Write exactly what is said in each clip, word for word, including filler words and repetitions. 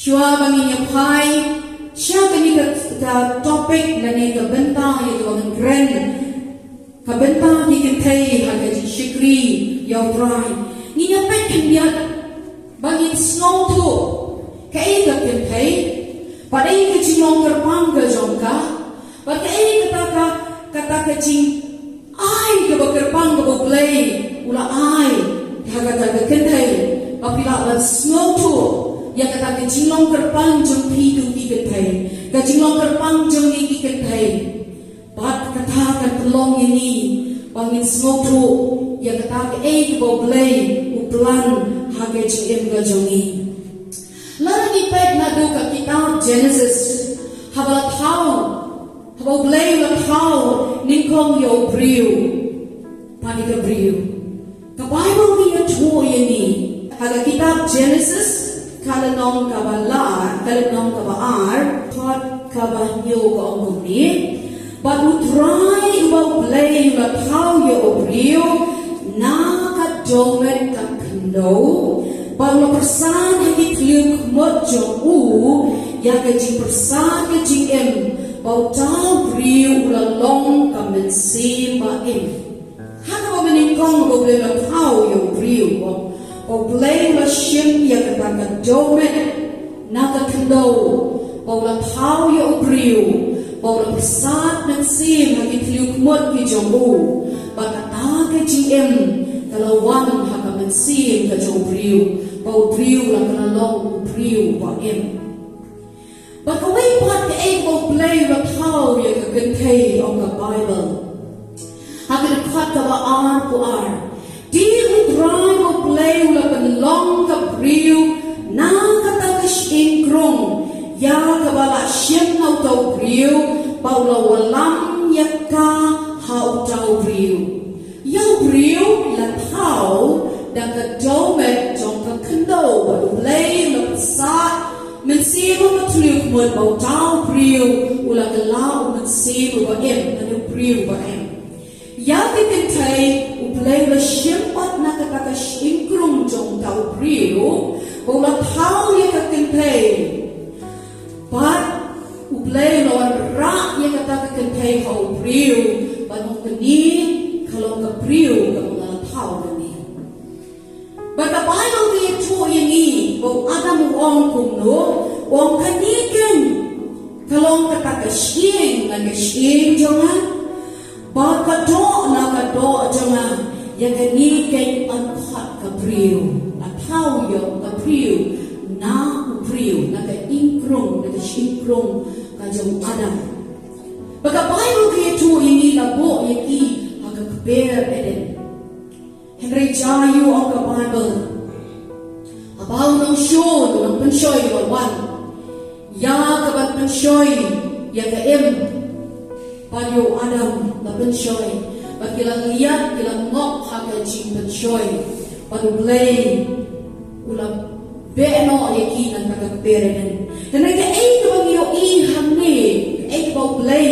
Shuwa ba ngin ïa phai sha kane ka, ka topic lane ka bynta ïa kaba ngin kren, ka bynta ki kynthei ha ka jingshakri ïa U Trai. Ngin ïa peit khyndiat ba ngin sngewthuh kaei ka kynthei, bad kaei ka jinglong kyrpang ka jong ka, bad kaei kata ka, kata ka jing ai kaba kyrpang kaba U Blei u la ai ha kata ka kynthei. Ba phi lah ban sngewthuh ïa kata ka jinglong kyrpang jong phi tu ki kynthei, ka jinglong kyrpang jong ngi ki kynthei. Bad kata kan pynlong ïa ngi ba ngin sngewthuh ïa kata kaei kaba U Blei u plan ha ka jingim ka jong ngi. Lada ngi peit naduh ka kitab Genesis, haba la thaw, haba U Blei u la thaw nyngkong ïa u briew bad ka briew, ka Baibl ka ïathuh ïa ngi ha ka kitab Genesis, ka lynnong kaba la, ka lynnong kaba ar, dkhot kaba hynñiew, ka ong kumne: Bad U Trai uba U Blei u la thaw ïa u briew na ka dewmet ka khyndew, bad u la pyrsad ha ki thliew khmut jong u ïa ka jingpyrsad ka jingim, ba uta u briew u la long ka mynsiem ba im. Ha kaba mynnyngkong ba U Blei u la thaw ïa u briew, ba U Blei u la shim ïa kata ka dewmet na ka khyndew, ba u la thaw ïa u briew, ba u la pyrsad mynsiem ha ki thliew khmut ki jong u, ba kata ka jingim ka la wan ha ka mynsiem ka jong u briew, ba u briew la, ka la long u briew ba im. Bad kawei pat kaei kaba U Blei u la thaw ïa ka kynthei, ong ka Baibl ha ka dkhot kaba arphew ar: Te U Trai uba U Blei u la pynlong ka briew na kata ka shyieng krung ïa kaba la shim na uta u briew, ba u la wallam ïa ka ha uta u briew. Ïa u briew la thaw da ka dewmet jong ka khyndew, bad U Blei u la pyrsad mynsiem ha ka thliew khmut, ba uta u briew u la kylla u mynsiem uba im, lane u briew ba im. Ïa ka kynthei U Blei u la shim pat na kata ka shyieng krung jong uta u briew, ba u la thaw ïa ka kynthei. Bad U Blei u la wanrah ïa kata ka kynthei ha u briew, bad u ong, kane ka long ka briew kaba nga la thaw da me. Bad ka Baibl ka ïathuh ïa ngi ba u Adam u ong kumno, u ong, kane keiñ ka long kata ka shyieng na ka shyieng jong nga, bad ka doh na ka doh jong nga, ïa kane keiñ yn khot ka briew. La thaw ïa ka briew na u briew, na ka ïing krung, na ka shyieng krung ka jong u Adam. Bad ka Baibl ka ïathuh ïa ngi la buh ïa ki ha ka kper Eden. Hynrei jia ïa u, ong ka Baibl, haba u nongshun, u nongpynshoi u la wan ïa kaban pynshoi ïa ka im, bad ïa u Adam la pynshoi, bad ki la liat, ki la ngop ha ka jingpynshoi, bad U Blei u la beh noh ïa ki na ka kper Eden. Te na kaei kaba ngi ïohi hangne, kaei kaba U Blei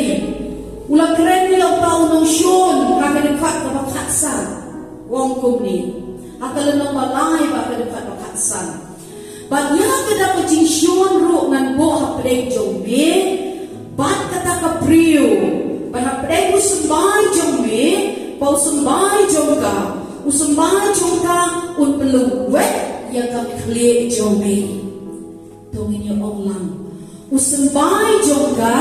u la kren ïa uta u nongshun ha ka dkhot kaba khatsan, u ong kumne, ha ka lynnong ba lai bad ka dkhot ba khatsan: Bad ïa kata ka jingshun ruh ngan buh hapdeng jong me bad kata ka briew, bad hapdeng u symbai jong me bad u symbai jong ka, u symbai jong ka un pynlwet ïa ka khlieh jong me. To ngin ïa ong lang, u symbai jong ka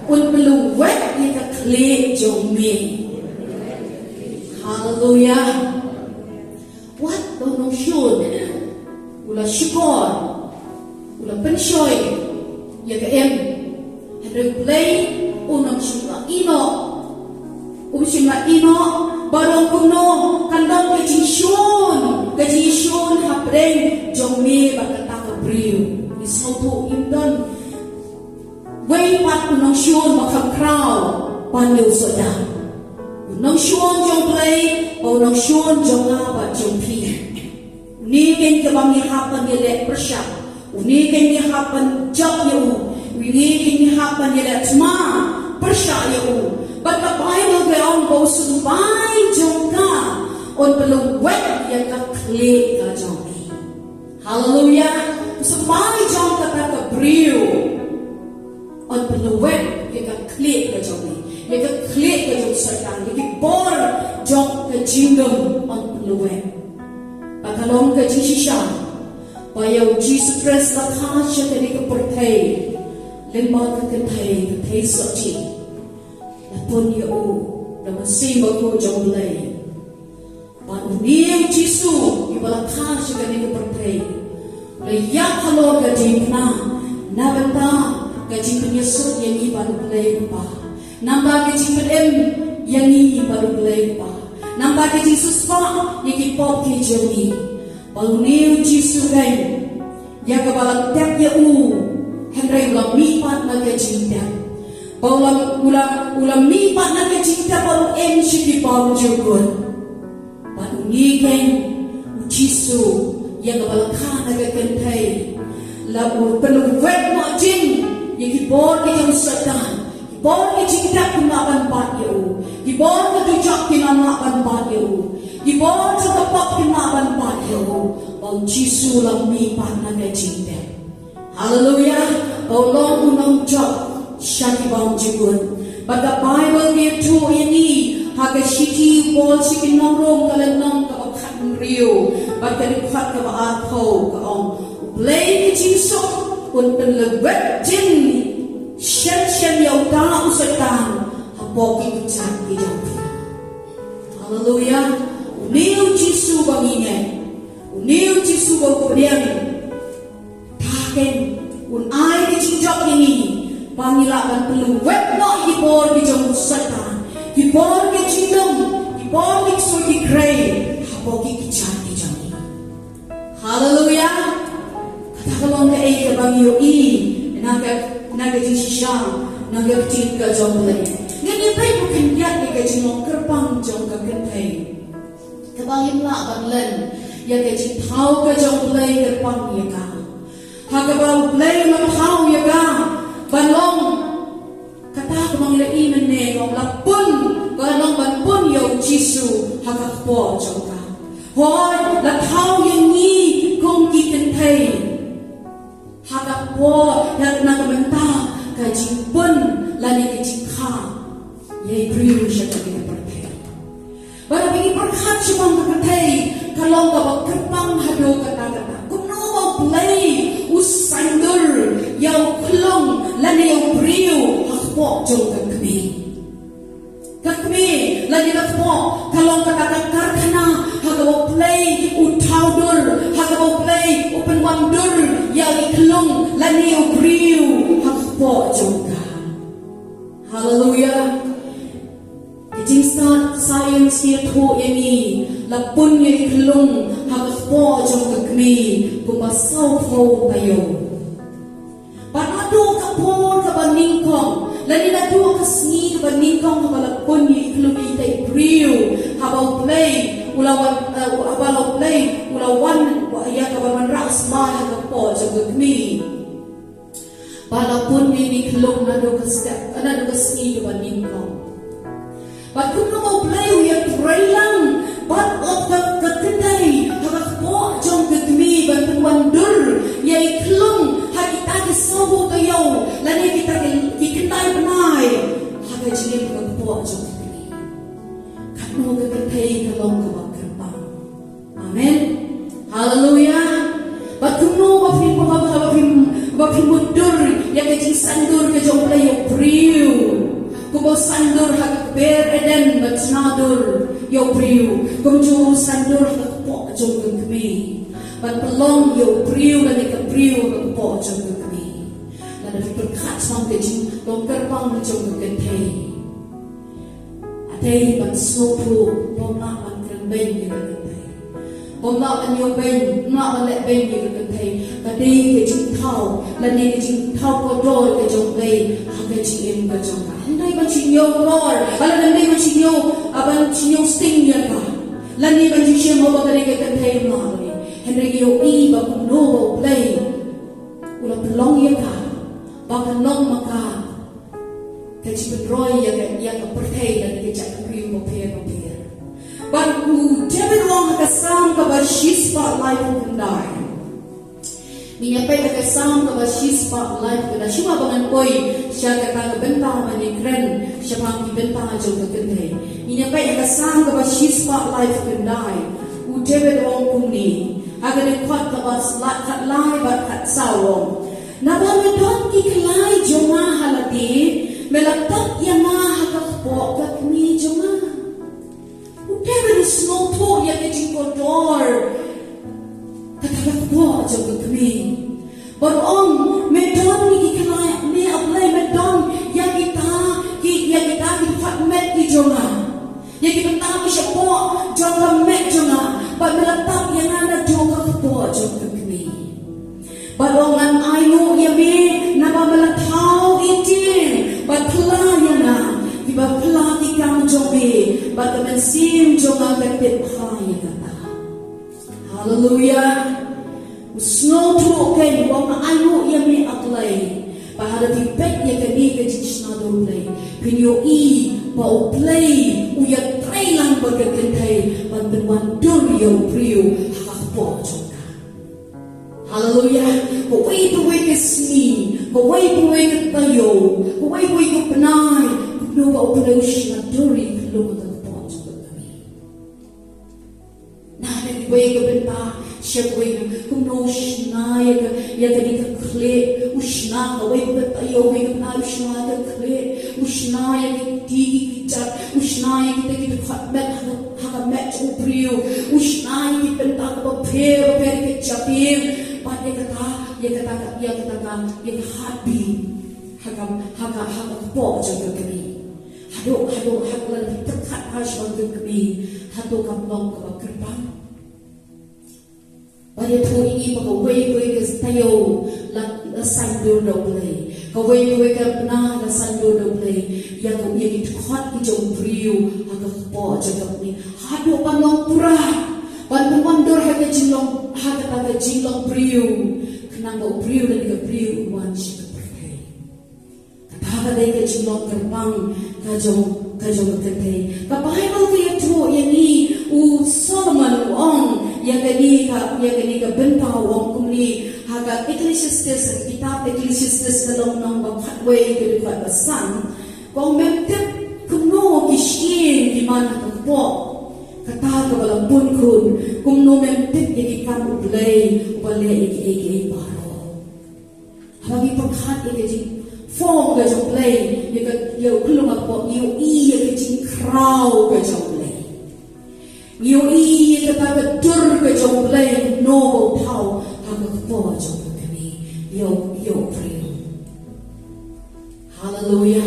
un pynlwet ïa ka khlieh jong me. Haleluya. Wat u nongshun u la shukor, u la pynshoi ïa ka im. Hynrei U Blei um shym la ïehnoh, um shym la ïehnoh, ba u ong kumno, kan don ka jingshun, ka jingshun hapdeng jong me bad kata ka briew. Ngi sngewthuh, ym don wei pat u nongshun ba kham khraw ban ïa u soh da. U nongshun jong U Blei bad u nongshun jong nga bad jong phi. Une keiñ kaba ngi hap ban ïaleh pyrshah. Une keiñ ngi hap ban jop ïa u. Une keiñ ngi hap ban ïaleh thma pyrshah ïa u. Bad ka Baibl ka ong ba u symbai jong ka un pynlwet ïa ka khlieh ka jong me. Haleluya. Samai jong kata ka briew yn pynlwet ïa ka khlieh ka jong ngi, ïa ka khlieh ka jong Soitan, ïa ki bor jong ka jingdum yn pynlwet. Ba ka long ka jingshisha ba ïa u Jisu Khrist la kha sha kane ka pyrthei lyngba ka kynthei, ka kynthei sotti. La pun ïa u da u Mynsiem Bakhuid jong U Blei. Bad une u Jisu uba la kha sha kane ka pyrthei, u la ïap halor ka diengphna na bynta ka jingpynïasuk ïa ngi bad U Blei Kpa, namar ka jingpynim ïa ngi bad U Blei Kpa, namar ka jingsiewspah ïa ki pop ki jong ngi. Ba une u Jisu keiñ, ïa kaba la tep ïa u, hynrei u la mihpat na ka jingtep. Ba u la, u la, u la mihpat na ka jingtep bad u im sha ki bymjukut. Bad une keiñ u Jisu, ïa kaba la kha na ka kynthei, la u pynwet noh jin ïa ki bor ki jong Soitan. Ki bor ki jingtep kim lah ban bat ïa u. Ki bor ki dujok kim lah ban bat ïa u. Ki bor jong ka pop kim lah ban bat ïa u. Ba u Jisu u la mihpat na ka jingtep. Haleluya. Ba u long u nongjop sha ki bymjukut. Bad ka Baibl ka ïathuh ïa ngi ha ka shithi u Paul sha ki nong Rom, ka lynnong kaba khathynriew bad ka dkhot kaba arphew, ka ong: U Blei ka jingsuk un pynlwet jin shen shen ïa uta u Soitan hapoh ki kjat ki jong phi. Haleluya. Une u Jisu ba ngi ngeit, une u Jisu ba u pdiang, ta keiñ un ai ka jingjop ïa ngi ba ngi lah ban pynlwet noh ki bor ki jong u Soitan, ki bor ki jingdum, ki bor ki ksuid ki khrei hapoh ki kjat ki jong ngi. Haleluya. Kata ka long kaei kaba ngi ïohi na ka, na ka jingshisha, na ka ktien ka jong U Blei. Ngin ïa peit ruh khyndiat ïa ka jinglong kyrpang jong ka kynthei, kaba ngim lah ban len ïa ka jingthaw ka jong U Blei kyrpang ïa ka. Ha kaba U Blei u la thaw ïa ka ban long kata kaba ngi la ïohi mynne, ong la pun, ka long ban pun ïa u Jisu ha ka kpoh jong ka. Hooid, la thaw ïa ngi kum ki kynthei ha ka kpoh, na ka bynta ka jingpun lane ka jingkha ïa i briew sha kane ka pyrthei. Bad haba ngi pyrkhat shaphang ka kynthei, ka long kaba kyrpang haduh katta katta. Kumno ba U Blei u saiñdur ïa u khyllung lane ïa u briew ha kpoh jong ka kmie. Ka kmie lane ka kpoh ka long kata ka karkhana ha kaba U Blei u thaw dur, ha kaba U Blei u pynwan dur ïa i khyllung lane ïa u briew ha kpoh jong ka. Haleluya. Ki jingstad science ki ïathuh ïa ngi, la pun ïa i khyllung ha ka kpoh jong ka kmie kumba sawphew taïew. Bad naduh ka por kaba nyngkong lane naduh ka sngi kaba nyngkong haba la pun ïa i khyllung ïa i briew, haba U Blei u la wan, eh, haba la U Blei u la wan ïa kaba wanrah symbai ha ka kpoh jong ka kmie. Ba la pun ïa i khyllung naduh ka step, naduh ka sngi kaba nyngkong. Bad kumno ba U Blei u ïatrei lang bad ong ka, ka kynthei ha ka kpoh jong ka kmie ban pynwan dur ïa i khyllung ha kita ki sawphew taïew lane kita ki, ki khyndai bnai ha ka jingim ka kpoh jong ka kmie. Katno ka kynthei ka long kaba kyrpang. Amen. Haleluya. Bad kumno ba phi, ba, ba, ba phi, ba phi mutdur ïa ka jingsaiñdur ka jong U Blei ïa u briew. Kumba u saiñdur ha ka kper Eden ban shna dur ïa u briew, kumjuh u saiñdur ha ka kpoh jong ka kmie ban pynlong ïa u briew lane ka briew ha ka kpoh jong ka kmie. Lada phi pyrkhat shaphang ka jinglong kyrpang jong ka kynthei. Ka dei ban sngewthuh, bym lah ban kren beiñ ïa ka kynthei. Bym lah ban ïoh beiñ, bym lah ban leh beiñ ïa ka kynthei. Ka dei ka jingthaw, lane ka jingthaw kordor ka jong U Blei ha ka jingim ka jong ka. Ym dei ban shu ñiew kordor, lane ym dei ban shu ñiew, ah, ban shu ñiew sting ïa ka. Lane ban shu shem haba ka dei ka kynthei, ym lah. Hynrei ïohi ba kumno ba U Blei u la pynlong ïa ka ba kan long ma ka ka jingpynroi ïa ka, ïa ka pyrthei lane ka jaitbynriew bapher bapher. Bad u David u ong ha ka Salm kaba shispah laiphew khyndai: Ngin ïa peit ha ka Salm kaba shispah laiphew khyndai, shuwa ba ngan poi sha kata ka bynta ban ïakren shaphang ki bynta jong ka kynthei. Ngin ïa peit ha ka Salm kaba shispah laiphew khyndai, u David u ong kumne ha ka dkhot kaba khatlai bad khatsaw, u ong: Naba me don ki khlai jong nga ha lade, me la tap ïa nga ha ka kpoh ka kmie jong nga. U David u sngewthuh ïa ka jingkordor kata ka kpoh jong ka kmie. Bad u ong, me don ïa ki khlai, me A Blei me don ïa kita ki, ïa kita ki dkhot met ki jong nga, ïa ki bynta ki shapoh jong ka met jong nga, bad me la tap ïa nga naduh ka kpoh jong ka kmie. Bad u ong, ngan ainguh ïa me naba me la thaw ïa ki, bad pla ïa nga kiba pla ki kam jong me, bad ka mynsiem jong nga ka tip bha ïa kata. Haleluia. U sngewthuh kein, u ong, ngan ainguh ïa me A Blei. Bad haba phi peit ïa kane ka jingshna da U Blei, phin ïohi ba U Blei u ïatrei lang bad ka kynthei ban pynwandur ïa u briew ha ka kpoh jong ka. Haleluia. Kawei kawei ka sngi, kawei kawei ka taïew, kawei kawei ka bnai, kumno ba U Blei u shna dur ïa ka khlong ka kpoh jong ka kmie. Na kawei ka bynta sha kawei, kumno u shna ïa ka, ïa kane ka khlieh, u shna kawei ka taïew, kawei ka bnai u shna ïa ka khlieh, u shna ïa ki kti ki kjat, u shna ïa kita ki dkhot met ha ka, ha ka met u briew, u shna ïa ki bynta kiba pher bapher, ïa ka jabieng, bad ïa kata, ïa kata ka, ïa kata ka, ïa ka heartbeat ha ka, ha ka, ha ka kpoh jong ka kmie. Haduh, haduh, haduh la pyrkhat ha shuwa ka kmie, haduh kam long kaba kyrpang. Bad ïathuh ïa ngi ba kawei kawei ka taïew la, la saiñdur da U Blei. Kawei kawei ka bnai la saiñdur da U Blei ïa ka, ïa ki dkhot ki jong u briew ha ka kpoh jong ka kmie. Haduh ban long pura, ban pynwandur ha ka jinglong, ha kata ka jinglong briew, khnang ba u briew lane ka briew un wan sha ka pyrthei. Kata ka dei ka jinglong kyrpang ka jong, ka jong ka kynthei. Ka Baibl ka ïathuh ïa ngi, u Solomon u ong ïa kane ka, ïa kane ka bynta, u ong kumne ha ka Ecclesiastes, ha ka kitab Ecclesiastes ka lynnong ba khatwei ka dkhot ba san. Ka ong, mem tip kumno ki shyieng ki man ha ka kpoh, kata kaba la pun khun, kumno mem tip ïa ki kam U Blei uba leh ïa kiei kiei baroh. Haba ngi pyrkhat ïa ka jingform ka jong U Blei ïa ka, ïa u khyllung ka kpoh, ngi ïohi ïa ka jingkhraw ka jong U Blei. Ngi ïohi ïa kata ka dur ka jong U Blei, kumno ba u thaw ha ka kpoh jong ka kmie, ïa u, ïa u briew. Haleluia.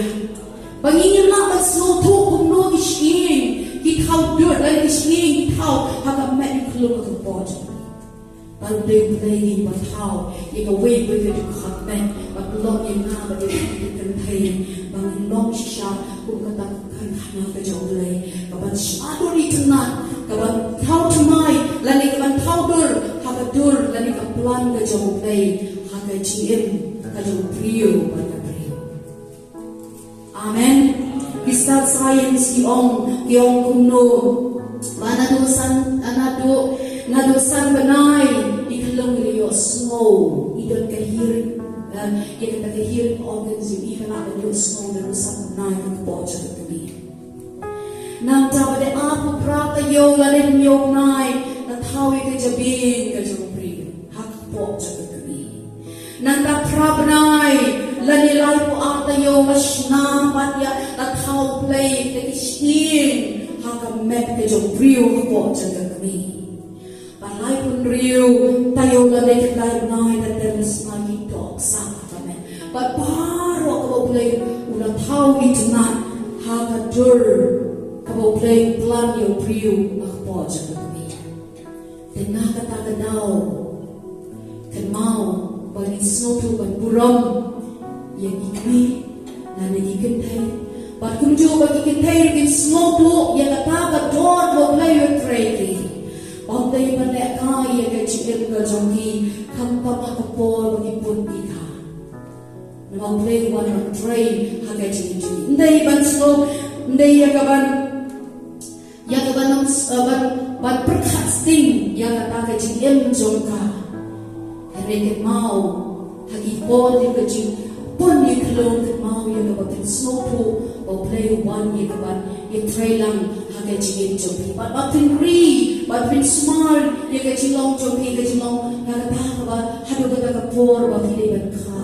Ba ngin ïa lah ban sngewthuh kumno ki shyieng ki thaw dur, lane ki shyieng ki thaw ha ka met u khyllung ka kpoh jong U Blei. Ban dei U Blei ngi ba thaw ïa kawei kawei ka dkhot met, ba pynlong ïa nga bad ïa phi ki kynthei ba ngin long shisha kum kata ka kyrhai ka jong U Blei, kaban shah dur itynnat, kaban thaw thymmai lane kaban thaw dur ha ka dur lane ka plan ka jong U Blei ha ka jingim ka jong u briew bad ka briew. Amen. Ki stad science ki ong, ki ong kumno ba naduh san, naduh, naduh san bnai i khyllung i la ïohsngew, i don ka hearing, eh, ïa kata ka hearing organs, i la ïohsngew naduh san bnai ha ka kpoh jong ka kmie. Nangta ba dei arphew phra taïew lane hynñiew bnai, la thaw ïa ka jabieng ka jong u briew ha ka kpoh jong ka kmie. Nangta phra bnai lane laiphew ar taïew, la shna pat ïa, la thaw pat ïa ki shyieng ha ka met ka jong u briew ha ka kpoh jong ka kmie. Bad laiphew hynriew taïew lane khyndai bnai, la tep, la shna ïa ki dohksah ha ka met. Bad baroh kaba U Blei u la thaw itynnat ha ka dur kaba U Blei u plan ïa u briew ha ka kpoh jong ka kmie. Te na kata ka daw, kynmaw ba ngin sngewthuh ban burom ïa ki kmie lane ki kynthei. Bad kumjuh ba ki kynthei ruh kin sngewthuh ïa kata ka doh kaba U Blei u trei ïa ki, ba ym dei ban lehkai ïa ka jingim ka jong ki khamtam ha ka por ba ki pun ïa ka. Namar U Blei u wan ban trei ha ka jingim jong ki. Ym dei ban sngew, ym dei ïa kaban, ïa kaban, eh, ban, ban pyrkhat sting ïa kata ka jingim jong ka. Phi kynmaw ha ki por ïa ka jingpun ïa ka lum, kynmaw ïa kaba phin sngewthuh ba U Blei u wan ïa ka ban ïatreilang ha ka jingim jong phi. Bad ba phin ri, ba phin sumar ïa ka jinglong jong phi, ka jinglong na kata kaba haduh kata ka por ba phi dei ban kha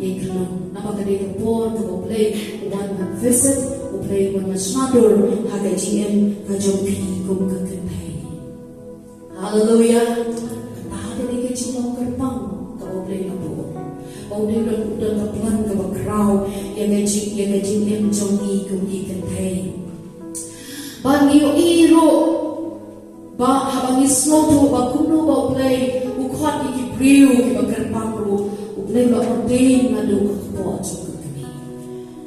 ïa ka lum. Namar ka dei ka por kaba U Blei u wan ban visit, U Blei u wan ban shna dur ha ka jingim ka jong phi kum ka kynthei. Haleluia. Kata ka dei ka jinglong kyrpang kaba U Blei u la buh. Ba U Blei u don, u don ka plan kaba khraw ïa ka jing, ïa ka jingim jong ngi kum ki kynthei. Ba ngi ïohi ruh ba haba ngi sngewthuh ba kumno ba U Blei u khot ïa ki briew kiba kyrpang ruh, U Blei u la ordain naduh ka kpoh jong ka kmie.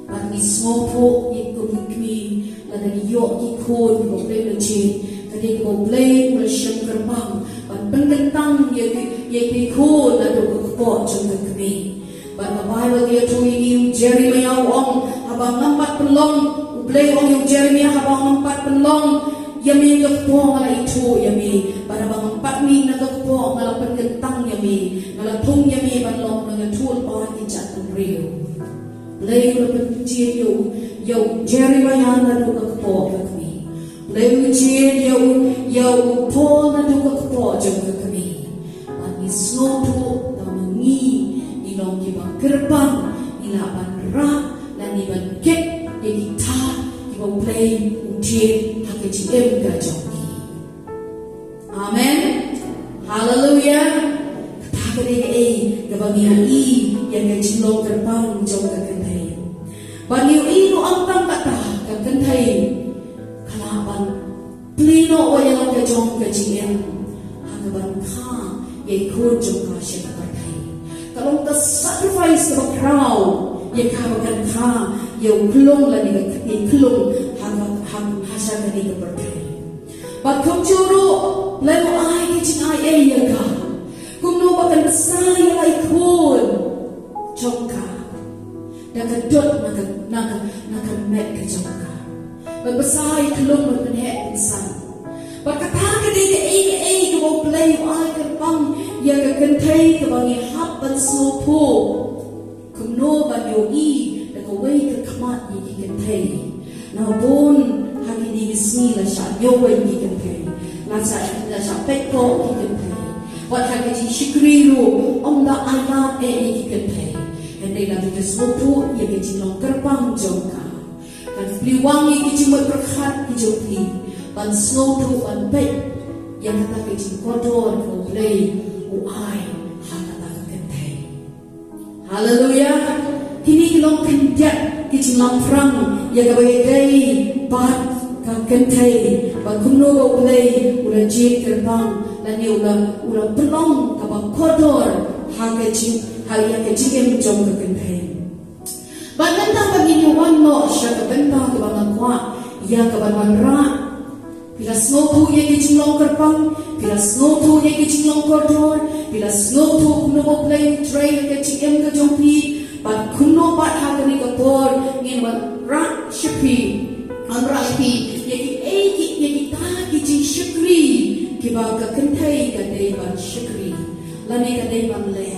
Bad ngi sngewthuh ïa kum ki kmie, lada ngi ïoh ki khun ba U Blei u la jied, ka dei kaba U Blei u la shim kyrpang ban pynkyntang ïa ki, ïa ki khun naduh ka kpoh jong ka kmie. Bad ka Baibl ka ïathuh ïa ngi, u Jeremiah u ong, haba ngam pat pynlong, U Blei u ong ïa u Jeremiah, haba ngam pat pynlong ïa me na ka kpoh, nga la ithuh ïa me. Bad haba ngam pat mih na ka kpoh, nga la pynkyntang ïa me, nga la thung ïa me ban long nongïathuhlypa ki jaitbynriew. Blei u la pynjied ïa u, ïa u Jeremiah naduh ka kpoh ka kmie. Blei u jied ïa u, ïa u Paul naduh ka kpoh jong ka kmie. Bad ngi sngewthuh ba ma ngi, ngi long kiba kyrpang, ngi lah ban rah lane ban kit ïa kita kiba U Blei u jied ha ka jingim ka jong ngi. Amen. Haleluia. Kata ka dei kaei kaba ngi ïohi ïa ka jinglong kyrpang jong ka kynthei. Bad ngi ïohi ruh ym tang kata, ka kynthei ka lah ban plie noh ïa la ka jong ka jingim ha kaban kha ïa i khun jong ka sha ka pyrthei. Ka long ka sacrifice kaba khraw ïa ka ba kan kha ïa u khlung lane ka, i khlung ha ka, ha, ha sha kane ka pyrthei. Bad kumjuh ruh, Blei u ai ka jingai ei ïa ka, kumno ba kan bsa ïa la i khun jong ka da ka dud na ka, na ka, na ka met ka jong ka. Bad bsa ïa i khlung ban pynheh pynsan. Bad kata ka dei kaei kaei kaba U Blei u ai kyrpang ïa ka kynthei kaba ngi hap ban sngewthuh. Kumno ban ïohi da kawei ka khmat ïa ki kynthei. Namar bun ha kine ki sngi la shah ñiewbeiñ ki kynthei. La shah, la shah peit koh ki kynthei. Wat ha ka jingshakri ruh ym da ai lad eh ïa ki kynthei. Hynrei la ki sngewthuh ïa ka jinglong kyrpang jong ka. Kan plie wang ïa ki jingmut pyrkhat ki jong ki ban sngewthuh, ban peit ïa kata ka jingkordor kaba U Blei u ai ha kata ka kynthei. Haleluia. Kine ki long khyndiat ki jinglong pyrshang ïa kaba ïadei bad ka kynthei, ba kumno ba U Blei u la jied kyrpang lane u la, u la pynlong kaba kordor ha ka jing, ha ïa ka jingim jong ka kynthei. Bad mynta ba ngin ïa wan noh sha ka bynta kaba nga kwah ïa kaba wanrah. Phi la sngewthuh ïa ki jinglong kyrpang, phi la sngewthuh ïa ki jinglong kordor, phi la sngewthuh kumno ba U Blei u trei ïa ka jingim ka jong phi, bad kumno pat ha kane ka por ngin wanrah sha phi, wanrah sha phi ïa kiei ki, ïa kita ki jingshakri kiba ka kynthei ka dei ban shakri lane ka dei ban leh.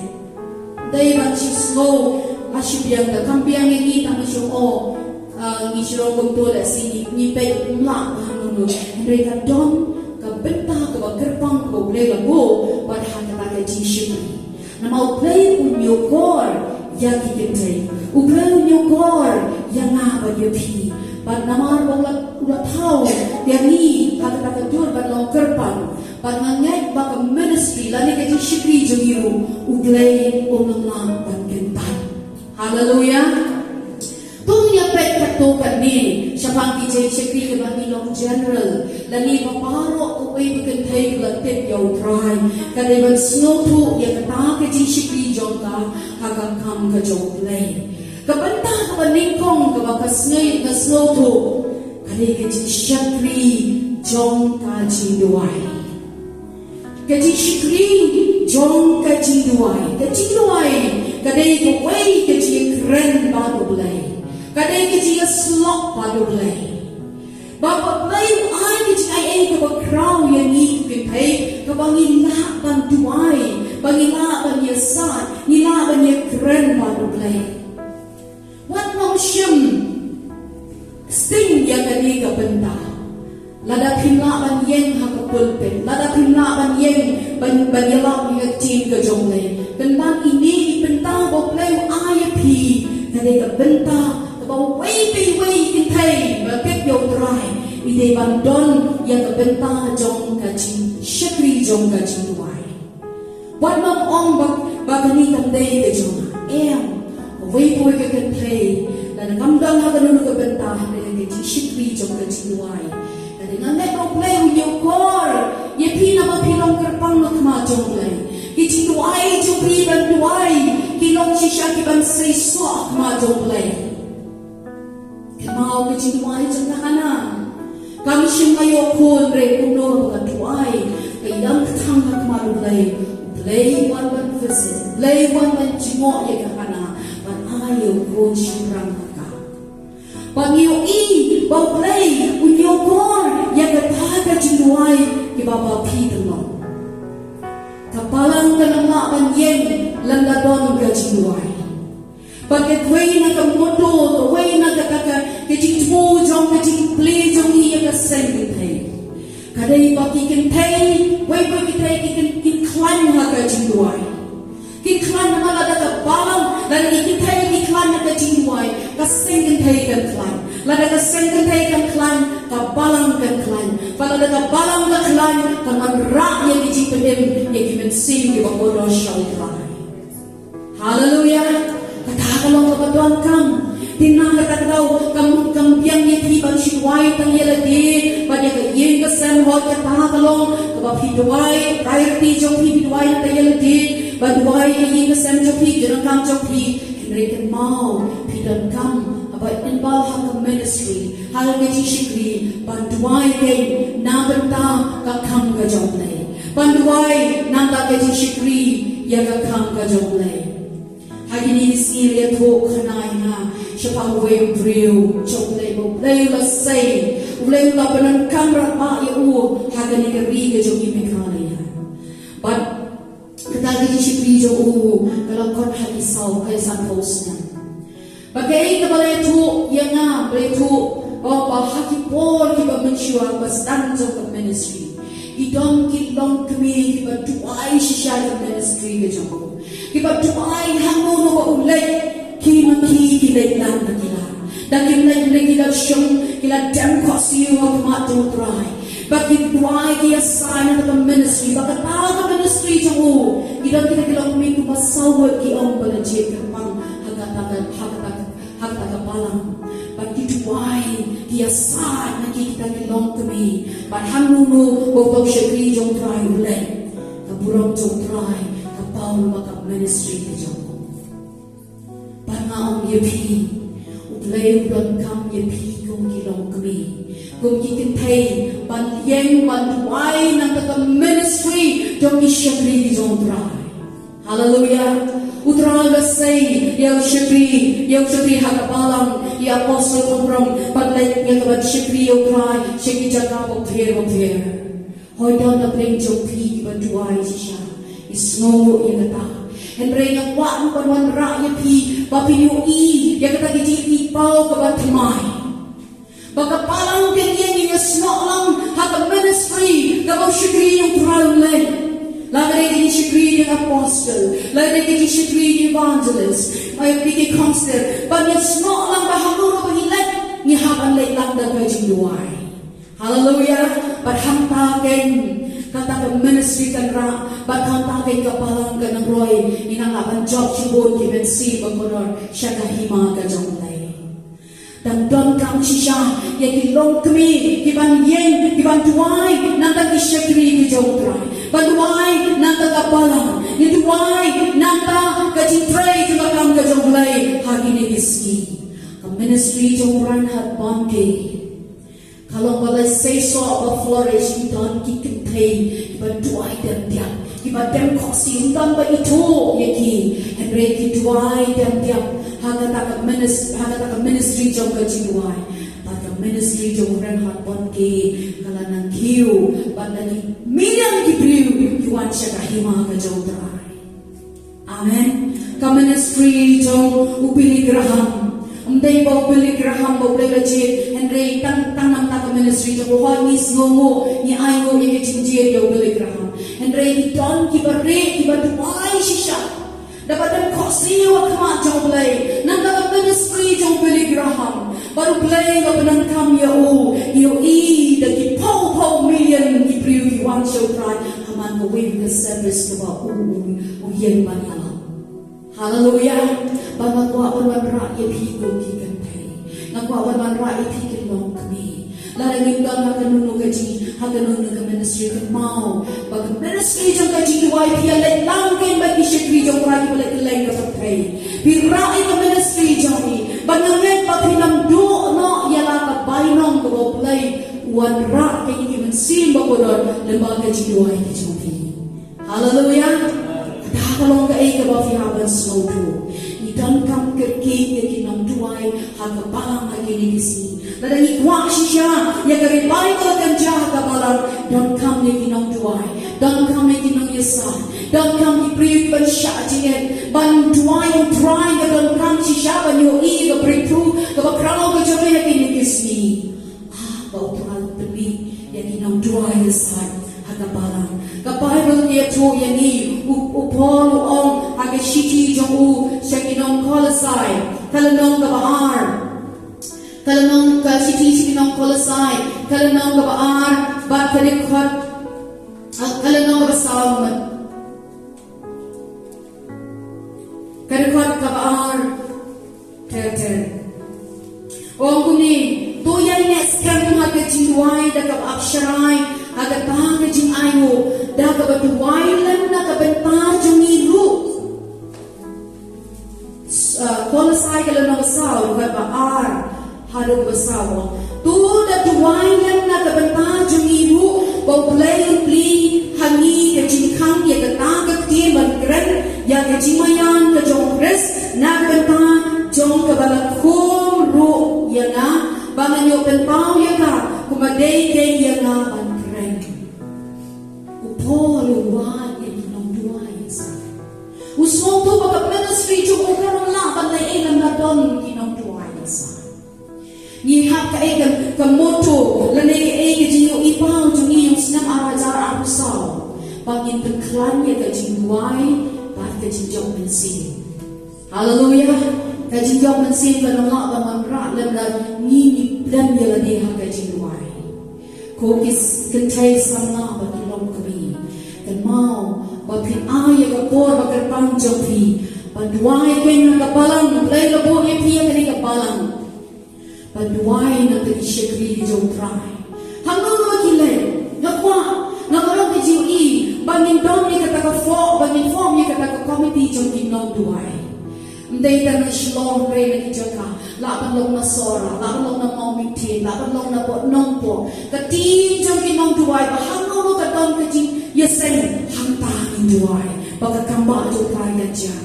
Dei ban shu sngew, la shu biang, da kam biang ïa ngi tang ba shu ong, ah, ngi shu ong kumto lehse ngi, ngi peit ym lah ba hangno. Hynrei ka don ka bynta kaba kyrpang kaba U Blei u la buh bad ha kata ka jingshakri. Namar U Blei u ñiewkor ïa ki kynthei. U Blei u ñiewkor ïa nga bad ïa phi. Bad namar ba u la, u la thaw ïa ngi ha kata ka dur ban long kyrpang. Bad nga ngeit ba ka ministry lane ka jingshakri jong ngi ruh U Blei un ym lah ban kyntait. Haleluia. To ngin ïa peit katto katne shaphang ki jingshakri kiba ngi long general lane ba baroh kawei ka kynthei ka la tip ïa U Trai ka dei ban sngewthuh ïa kata ka jingshakri jong ka ha ka kam ka jong U Blei. Ka bynta kaba nyngkong kaba ka sngew, ka sngewthuh ka dei ka jingshakri jong ka jingduwai. Ka jingshakri jong ka jingduwai. Ka jingduwai ka dei kawei ka jingkren bad U Blei. Ka dei ka jingïasyllok bad U Blei. Ba U Blei u ai ka jingai ei kaba khraw ïa ngi ki kynthei kaba ngin lah ban duwai. Ba ngi lah ban ïasaid, ngi lah ban ïakren bad U Blei. Wat nym shim sting ïa kane ka bynta. Lada phim lah ban ïeng ha ka pulpit, lada phim lah ban ïeng ban, ban ïalap ïa ka ktien ka jong U Blei, kynmaw ine i bynta ba U Blei u ai ïa phi, ka dei ka bynta kaba uwei pa uwei u kynthei ba kit ïa U Trai, i dei ban don ïa ka bynta jong ka jingshakri jong ka jingduwai. Wat nym ong ba, ba kane kam dei ka jong nga. Em, kawei kawei ka kynthei, lada kam don ha kano kano ka bynta, hynrei ka jingshakri jong ka jingduwai, ka dei, nga ngeit ba U Blei un ïoh kor ïa phi namar phi long kyrpang ha khmat jong U Blei. Ki jingduwai jong phi ban duwai ki long shisha kiban seisoh ha khmat jong U Blei. Kynmaw ka jingduwai jong ka Hana. Kam shym la ïoh khun, hynrei kumno ruh ka duwai, ka ïeng ka thang ha khmat U Blei. U Blei u wan ban visit, U Blei u wan ban jngoh ïa ka Hana, ban ai ïa u khun shynrang ha ka. Bad ngi ïohi ba U Blei un ïoh kor ïa kata ka jingduwai kiba phi phi tynglong. Ka balang kan ym lah ban ïeng lada ym don ka jingduwai. Bad kawei na ka motto, kawei na kata ka, ka jingthmu jong, ka jingplie jong ngi ïa ka seng kynthei, ka dei ba ki kynthei, wei wei ki kynthei ki kyn, ki khlaiñ ha ka jingduwai. Ki khlaiñ namar lada ka balang, lada ki kynthei ki khlaiñ ha ka jingduwai, ka seng kynthei kan khlaiñ. Lada ka seng kynthei kan khlaiñ, ka balang kan khlaiñ. Bad lada ka balang ka khlaiñ, kan wanrah ïa ki jingpynim ïa ki mynsiem kiba kordor sha U Trai. Haleluya. Kata ka long kaba donkam. Te na kata ka daw kam, kam biang ïa phi ban shu duwai tang ïa lade bad ïa ka ïing ka sem, hooid kata ka long kaba phi duwai, priority jong phi, phi duwai tang ïa lade, ban duwai ïa ka ïing ka sem jong phi, ki jingdonkam jong phi. Hynrei kynmaw, phi donkam ban involve ha ka ministry, ha ka jingshakri, ban duwai keiñ na bynta ka kam ka jong U Blei. Ban duwai na bynta ka jingshakri ïa ka kam ka jong U Blei. Ha kine ki sngi la ïathuh khana ïa nga shaphang uwei u briew jong U Blei, ba U Blei u la sei, U Blei u la pyndonkam rangbah ïa u ha kane ka ri ka jong ngi Meghalaya. Bad kata ka jingshakri jong u ka la kot ha ki saw, ha ki sanphew snem. Bad kaei kaba la ïathuh ïa nga, ba la ïathuh ba, ba ha ki por kiba mynshuwa ba sdang jong ka ministry, ki don ki longkmie kiba duwai shisha ïa ka ministry ka jong u. Kiba duwai hangno hangno ba u leit, ki ma ki ki leit lang da ki lad. Da kim leit ne ki la shong, ki la dem khohsiew ha khmat jong U Trai. Bad ki duwai, ki ïasaid na ka ministry, bad kata ka ministry jong u, ki don kita ki longkmie kumba saw ngut, ki ong ba la jied kyrpang ha kata ka, ha kata ka, ha kata ka balang. Bad ki duwai, ki ïasaid na ki kita ki longkmie. Bad hangno hangno ba u shakri jong U Trai u leit, ka burom jong U Trai ka paw lyngba ka ministry ka jong u. Bad nga ong ïa phi, U Blei u donkam ïa phi kum ki longkmie, kum ki kynthei, ban ïeng ban duwai na ka ministry jong ki shakri jong U Trai. Haleluya. U Trai u la sei ïa u shakri, ïa u shakri ha ka balang, ïa u apostol Abraham, ban leit ïa ka ban shakri ïa U Trai sha ki jaka bapher bapher. Hooid, don na pdeng jong phi kiba duwai shisha, ngi sngewnguh ïa kata. Hynrei nga kwah ruh ban wanrah ïa phi ba phin ïohi ïa kata ka jingïohi paw kaba thymmai. Ba ka balang kan ïeng ïasnoh lang ha ka ministry kaba u shakri jong U Trai u leit. Lada ka dei ka jingshakri jong apostol, lada ka dei ka jingshakri jong evangelist, ma ïa phi ki counselor, ban ïasnoh lang ba hangno hangno ba ngi leit, ngi hap ban leit lang da ka jingduwai. Haleluya. Bad hangta keiñ kata ka ministry kan rah, bad hangta keiñ ka balang kan nang roi, ngi nang lah ban jop shibun ki mynsiem ba kordor sha ka hima ka jong U Blei. Dang donkam shisha ïa ki longkmie kiban ïeng, kiban duwai na bynta ki shakri ki jong U Trai, ban duwai na bynta ka balang, ngi duwai na bynta ka jingtrei jong ka kam ka jong U Blei ha kine ki sngi. Ka ministry jong u Reinhard Bonnke ka long ba la seisoh, ba flourish, ki don ki kynthei kiba duwai dem tiap, kiba dem khohsiew, ym tang ba ithuh ïa ki, hynrei ki duwai dem tiap ha kata ka minis-, ha kata ka ministry jong ka jingduwai. Bad ka ministry jong u Reinhard Bonnke ka la nang kiew, bad la ki million ki briew ki wan sha ka hima ka jong U Trai. Amen. Ka ministry jong u Billy Graham. Ym dei ba u Billy Graham ba u Blei la jied, hynrei tang tang namar ka ministry jong u, hooid ngi sngewnguh, ngi ainguh ïa ka jingjied ïa u Billy Graham. Hynrei ki don kiba rieh, kiba duwai shisha. Da ba don khohsiew ha khmat jong u Blei. Namar ka ministry jong u Billy Graham. Bad u Blei u la pyndonkam ïa u, ïohi da ki phew phew million ki briew ki wan sha u Trai ha man kawei ka service kaba u, u, u ïeng ban ïalam. Haleluya. Bad nga kwah ban wanrah ïa phi kum ki kynthei. Nga kwah ban wanrah ïa phi ki longkmie. Lada ngim don ha kano kano ka jing, ha kano kano ka ministry, kynmaw ba ka ministry jong ka jingduwai, phi ïa leit lang kein bad ki shakri jong u Trai kiba leit kylleng ka pyrthei. Phi rah ïa ka ministry jong ngi. Bad nga ngeit ba phin ym duh noh ïa la ka bainong kaba u Blei u wanrah kein ïa ki mynsiem ba kordor lyngba ka jingduwai ka jong phi. Haleluya. Kata ka long kaei kaba phi hap ban sngewthuh. Ngi donkam kyrkieh ïa ki nongduwai ha ka balang ha kine ki sngi. Lada ngi kwah shisha ïa ka revival kan jia ha ka balang, donkam ïa ki nongduwai, donkam ïa ki nongïasaid, donkam ki briew ban shah jingeh, ban duwai, u Trai, ka donkam shisha ban ïohi ïa ka breakthrough kaba khraw ka jong ngi ha kine ki sngi. Ah, ba u Trai u pynmih ïa ki nongduwai ïasaid ha ka balang. Ka Baibl ka ïathuh ïa ngi, u, u Paul u ong ha ka shithi jong u sha ki nong Kolosai, ka lynnong kaba ar. Ka lynnong, ka shithi sha ki nong Kolosai, ka lynnong kaba ar, bad ka dkhot, ah, ka lynnong kaba saw. Ka dkhot kaba ar ter ter. Ong kumne, to ïaineh skhem ha ka jingduwai da kaba ap sharai, ha kata ka jingainguh, da kaba duwai lem na ka bynta jong ngi ruh. S-, uh, Kolosai ka lynnong saw, dkhot ba ar haduh ba saw. To da duwai lem na ka bynta jong ngi ruh, ba U Blei un plie ha ngi ka jingkhang ïa kata ka ktien ban kren ïa ka jingmaïan ka jong u Khrist, na ka bynta jong kaba la khum ruh ïa nga, ba ngan ïoh pynpaw ïa ka, kumba dei dei ïa nga ban kren. U Paul u wad ïa ki nongduwai ïasaid. U sngewthuh ba ka ministry jong u kan ym lah ban leh ei lada ym don ki nongduwai ïasaid. Ngi hap kaei ka, ka motto, lane kaei ka jingïohi paw jong ngi ha u snem ar hajar arphew saw, ba ngin pynkhlaiñ ïa ka jingduwai bad ka jingjop mynsiem. Haleluya. Ka jingjop mynsiem kan ym lah ban wanrah lada ngi, ngi blem ïa lade ha ka jingduwai. Ko ki s-, kynthei samla bad ki longkmie, kynmaw ba phin ai ïa ka por bad ka kyrpang jong phi ban duwai kein ha ka balang. Blei la buh ïa phi ha kane ka balang ban duwai na ka bynta ki shakri jong U Trai. Hangno hangno ki leit, nga kwah, nga kwah ka jingïohi ba ngin don ïa kata ka fo-, ba ngin form ïa kata ka komiti jong ki nongduwai. Ym dei tang na Shillong, hynrei na ki jaka, lah ban long na Sohra, lah ban long na Mawmynthem, lah ban long na Nongpoh. Ka team jong ki nongduwai, ba hangno hangno ka don ka jingïaseng, hangta ngin duwai ba ka kam ba jong U Trai kan jia.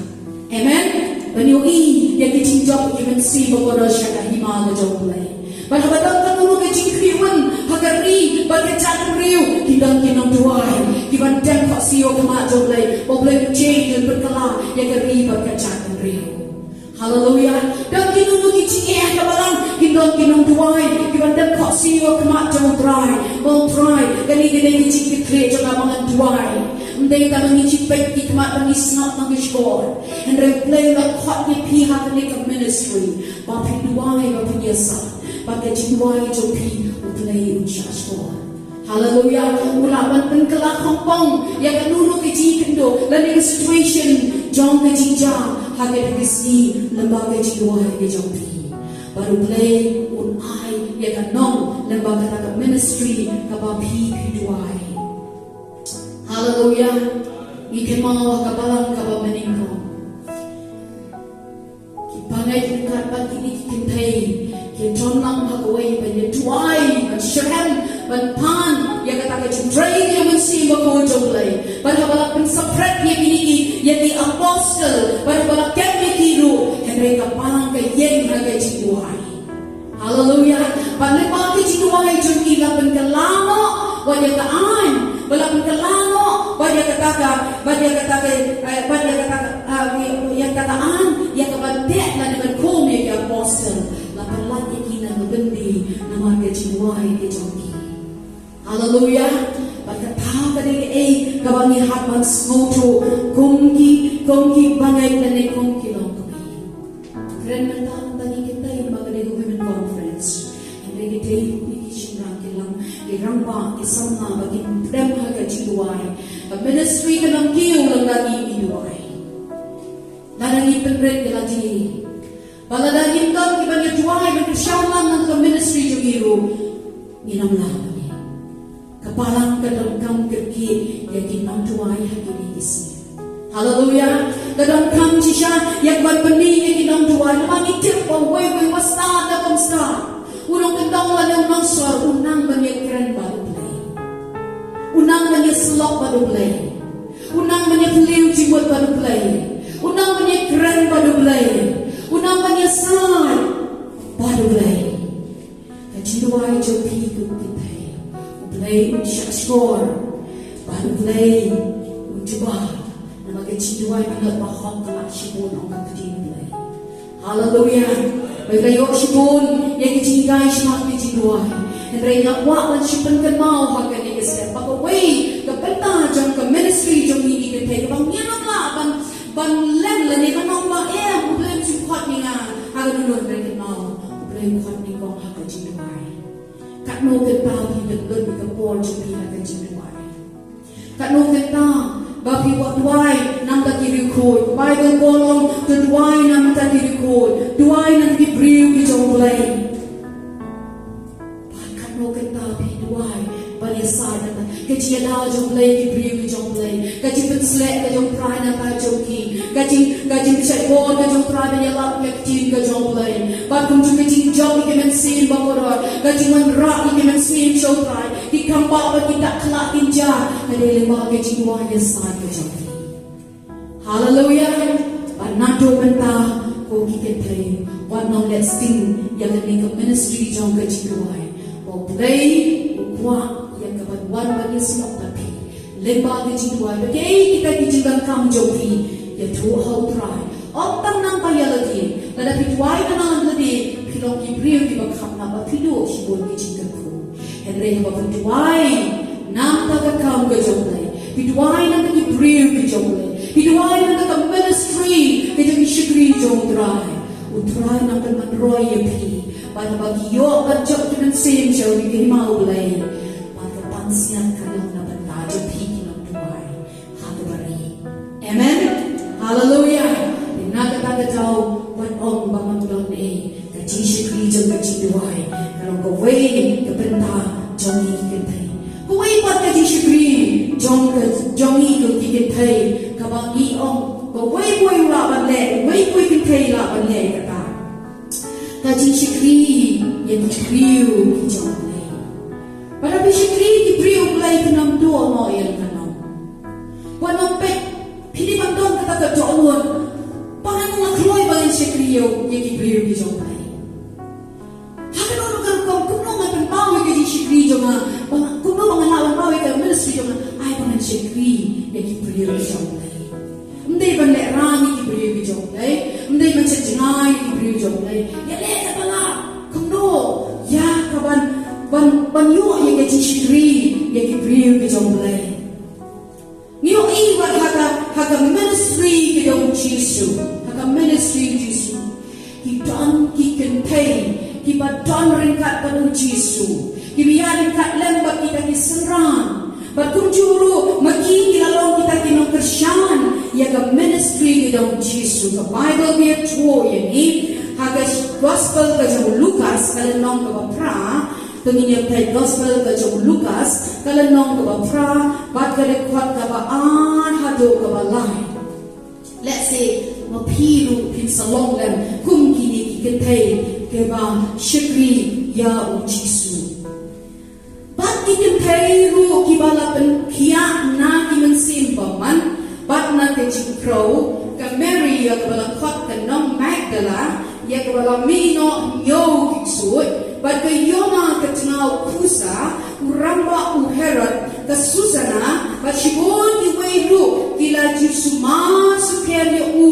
Amen. Ban ïohi ïa ki jingjop ki mynsiem ba kordor sha ka hima ka jong U Blei. Bad haba don kano kano ka jingkhriwin ha ka ri bad ka jaitbynriew, kin don ki nongduwai kiban dem khohsiew ha khmat jong U Blei, ba U Blei un change, un pynkylla ïa ka ri bad ka jaitbynriew. Haleluya. Don kino kino ki jingeh ha ka balang, kin don ki nongduwai kiban dem khohsiew ha khmat jong U Trai. Ba U Trai, kane ka dei ka jingkitkhlieh jong nga ba ngan duwai. Ym dei tang ba ngi shu peit ki khmat, ba ngi sngap na ka shkor. Hynrei U Blei u la khot ïa phi ha kane ka ministry ba phin duwai, ba phin ïasaid, ba ka jingduwai jong phi U Blei un shahshkor. Haleluya. U lah ban pynkylla khongpong ïa kano kano ka jingkynduh lane ka situation jong ka jingjia ha kane ka sngi lyngba ka jingduwai ka jong phi. Bad U Blei un ai ïa ka nong lyngba kata ka ministry kaba phi phi duwai. Haleluya. Ngi kynmaw ha ka balang kaba mynnyngkong. Ki bangeit ryngkat bad kine ki kynthei ki don lang ha kawei ban ïa duwai, ban shrem, ban pan ïa kata ka jingtrei ïa ka mynsiem bakhuid jong U Blei. Bad haba la pynsaphriang ïa kine ki, ïa ki apostle, bad haba la kep ïa ki ruh, hynrei ka balang ka ïeng ha ka jingduwai. Haleluya. Bad lyngba ka jingduwai jong ki la pynkylla noh wat ïa ka aiñ, bad la pynkylla noh wat ïa kata ka, wat ïa kata ka, eh, wat ïa kata ka, ah, Ïa kata, ïa kaba teh lane ban khum ïa ki apostol, la pyllait ïa ki na ka byndi namar ka jingduwai ka jong ki. Haleluya. Bad kata ka dei kaei kaba ngi hap ban sngewthuh kum ki, kum ki bangeit lane kum ki longkmie. Kren mynta tang ïa kita, ïa ba ka dei ka women conference. Hynrei kita ki shynrang ki lang, ki rangbah, ki samla ba kin pdem ha ka jingduwai. Ka ministry ka long kiew lada ngi duwai. Lada ngi pynrit ïa lade, ba lada ngim don kiban ïa duwai ban kyrshan lang na ka ministry jong ngi ruh, ngin ym lah. Ka Balang ka donkam kyrkieh ïa ki nongduwai ha kine ki sngi. Haleluya. Ka donkam shisha ïa ka ban pyni ïa ki nongduwai. Namar ngi tip ba uwei uwei uba stad lane ym stad, u nongkyndong lane u nongsor, u nang ban ïakren bad U Blei. U nang ban ïasyllok bad U Blei. U nang ban ïaphylliew jingmut bad U Blei. U nang ban ïakren bad U Blei. U nang ban ïasaid bad U Blei. Ka jingduwai jong phi ko kynthei, U Blei un shahshkor bad U Blei un jubab. Namar ka jingduwai ka long bahok, ka lah shibun, ong ka ktien U Blei. Haleluya. Ba la ïoh shibun ïa ka jinghikai shaphang ka jingduwai. Hynrei nga kwah ban shu pynkynmaw ha kane ka step ba kawei ka bynta jong ka ministry jong ngi ki kynthei kaba ngim lah ban ban len lane ban ong ba, eh, U Blei um shym khot ïa nga ha kano kano, hynrei kynmaw, U Blei u khot nyngkong ha ka jingduwai. Katno kynta phi pynlut ïa ka por jong phi ha ka jingduwai? Katno kynta ba phi wad duwai na ka bynta ki riewkhuid? Baibl ka ong to duwai na ka bynta ki riewkhuid, duwai na ka bynta ki briew ki jong U Blei. Bad katno kynta phi duwai ban ïasaid na ka bynta ka jingïada jong U Blei, ki briew ki jong U Blei, ka jingpynsleh ka jong U Trai na ka bynta jong ki, ka jing, ka jingpynshait bor ka jong U Trai ban ïalap ïa ka ktien ka jong U Blei. Bad kumjuh ka jingjop ïa ki mynsiem ba kordor, ka jingwanrah ïa ki mynsiem sha U Trai, ki khambah bad ki dak khlad ki jia, ka dei lyngba ka jingduwai ïasaid ka jong ki. Haleluya. Bad naduh mynta ko ki kynthei, wat nang leh sting ïa kane ka ministry jong ka jingduwai. Ba U Blei u kwah ïa ka ban wan ban ïasyllok bad phi lyngba ka jingduwai. Ba dei kita ki jingdonkam jong phi, ïathuh ha U Trai. Ym tang nang ba ïa lade, lada phi duwai na nang lade, phi long ki briew kiba kham, namar ba phi duh shibun ki jingkyrkhu. Hynrei haba phi duwai na ka bynta ka kam ka jong U Blei, phi duwai na ka bynta ki briew ki jong U Blei, phi duwai na ka bynta ka ministry ka jong ki shakri jong U Trai, U Trai un pynman roi ïa phi. Bad haba ki ïoh ban jop ki mynsiem sha U Blei, ki hima U Blei, bad ka pansngiat ka long na ka bynta jong phi ki nongduwai ha kaba ri. Amen. Haleluya. Na kata ka daw, wat ong ba ngam don ei, ka jingshakri jong ka jingduwai ka long kawei ka bynta jong ngi ki kynthei. Kawei pat ka jingshakri jong ka, jong ngi ki kynthei, kaba ngi ong ba uwei pa uwei u lah ban leh, uwei pa uwei kynthei lah ban leh kata. Ka jingshakri ïa ki briew ki jong U Blei. Bad haba phi shakri ïa ki briew U Blei, phin ym duh noh ïa la ka nong. Wat nym peit, phi dei ban don kata ka dohnud ba ngan ïa kloi ban shakri ïa ki briew ki jong U Blei. Ha kano kano ka rukom, kumno ngan pynpaw ïa ka jingshakri jong nga, ba nga, kumno ba ngan lah ban paw ïa ka ministry jong nga, ai ba ngan shakri ïa ki briew ki jong U Blei. Ym dei ban lehraiñ ïa ki briew ki jong U Blei, ym dei ban shet jngai ïa ki briew jong U Blei. Ïaleh katba lah, kumno ïa ka ban, ban, ban ïoh ïa ka jingshakri ïa ki briew ki jong U Blei. Ngi ïohi wat ha ka, ha ka ministry ka jong U Jisu, ha ka ministry U Jisu, ki don ki kynthei kiba don ryngkat bad U Jisu, kiba ïaid ryngkat lem bad kita ki synran. Bad kumjuh ruh ma ki ki la long kita ki nongkyrshan ïa ka ministry ka jong U Jisu. Ka Baibl ka ïathuh ïa ngi ha ka gospel ka jong u Lukas, ka lynnong kaba phra. To ngin ïa peit gospel ka jong u Lukas, ka lynnong kaba phra, bad ka dkhot kaba ar haduh kaba lai. Lehse ma phi ruh phin sa long lem kum kine ki kynthei kiba shakri ïa U Jisu. Bad ki kynthei ruh kiba la pynkhiah na ki mynsiem bymman bad na ka jingkhrew, ka Mary ïa kaba la khot ka nong Magdala, ïa kaba la mih noh hynñiew ki ksuid, bad ka Joanna ka tnga u Kusa, u rangbah u Herod, ka Susana, bad shibun kiwei ruh ki la ju sumar sukher ïa u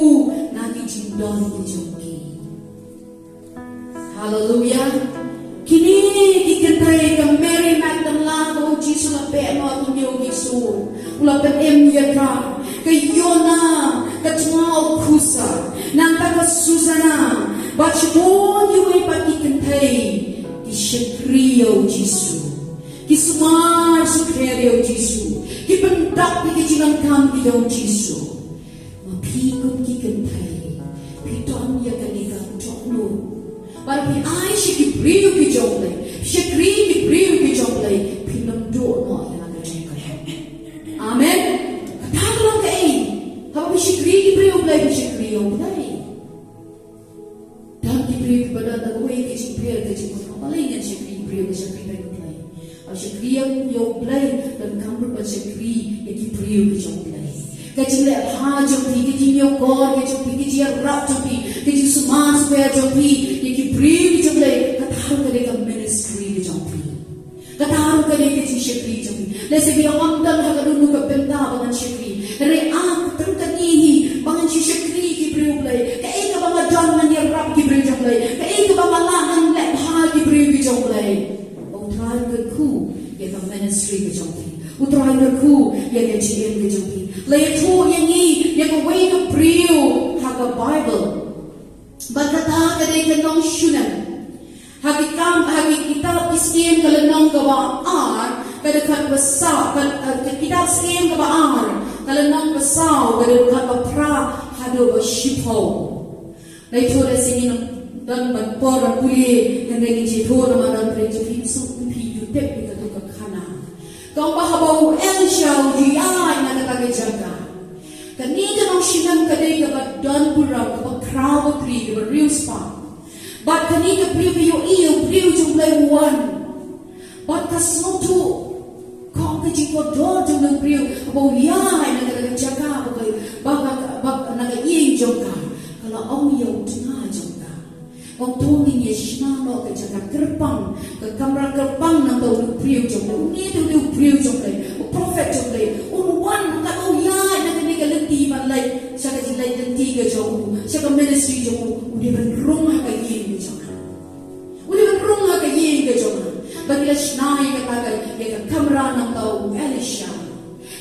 U la pynim ïa ka, ka Yona, ka tnga u Khusa, nangta ka Susana, bad shibun kiwei pat ki kynthei, ki shakri ïa u Jisu, ki sumar sukher ïa u Jisu, ki pyndap ïa ki jingdonkam ki da u Jisu. Ma phi kum ki kynthei, phi don ïa kane ka dohnud. Bad phi ai sha ki briew ki jong U Blei, shakri ki briew ki jong U Blei, phin ym duh noh ïa la ka jong ka. Amen. Kata ka long kaei? Haba phi shakri ki briew U Blei, phi shakri ïa U Blei. Don ki briew kiba don da kawei ka jingpher ka jingmut, balei ngan shakri ki briew, ngan shakri beit U Blei. Ban shakri ïa U Blei, donkam ruh ban shakri ïa ki briew ki jong U Blei. Ka jingleh bha jong phi, ka jingïakor ka jong phi, ka jingïarap jong phi, ka jingsumar sukher jong phi ïa ki briew ki jong U Blei, kata ruh ka dei ka ministry ka jong phi. Kata ruh ka dei ka jingshakri jong phi. Lehse phi ong, ym don ha kano kano ka bynta ba ngan shakri. Hynrei ah, tang kane hi ba ngan shu shakri ki briew U Blei. Kaei kaba nga don ngan ïarap ki briew jong U Blei. Kaei kaba nga lah ngan leh bha ki briew ki jong U Blei. U Trai un kyrkhu ïa ka ministry ka jong phi. U Trai un kyrkhu ïa ka jingim ka jong phi. La ïathuh ïa ngi ïa kawei ka briew ha ka Bible. Bad kata ka dei ka nongshun. Ha ki kam, ha ki kitab ki Syiem ka lynnong kaba ar, ka dkhot ba saw, ka, eh, ka kitab Syiem kaba ar, ka lynnong ba saw, ka dkhot ba phra haduh ba shiphew. Nai thoh da sngewthuh, don ban por ban pule, hynrei ngin sngewthuh namar don pyrshah phi suk phi ju tip ïa katu ka khana. Ka ong ba haba u Elisha u ju ïaid na kata ka jaka, kane ka nongshun ka dei kaba don burom, kaba khraw batri, kaba riewspah. Bad kane ka briew ka ïohi ïa u briew jong U Blei u wan. Bad ka sngewthuh, ka ong ka jingkordor jong u briew, haba u ïaid na kata ka jaka, ba ka, ba ka, ba na ka ïing jong ka, ka la ong ïa u tnga jong ka. Ong to ngin ïa shna noh ka jaka kyrpang, ka kamra kyrpang nangta u briew jong U Blei, une te une u briew jong U Blei, u prophet jong U Blei, un wan, un ïaid na kane ka lynti ban leit sha ka jingleit lynti ka jong u, sha ka ministry jong u, u dei ban rung ha ka ïing ka jong nga. U dei ban rung ha ka ïing ka jong nga. Bad ki la shna ïa kata ka, ïa ka kamra nangta u Elisha.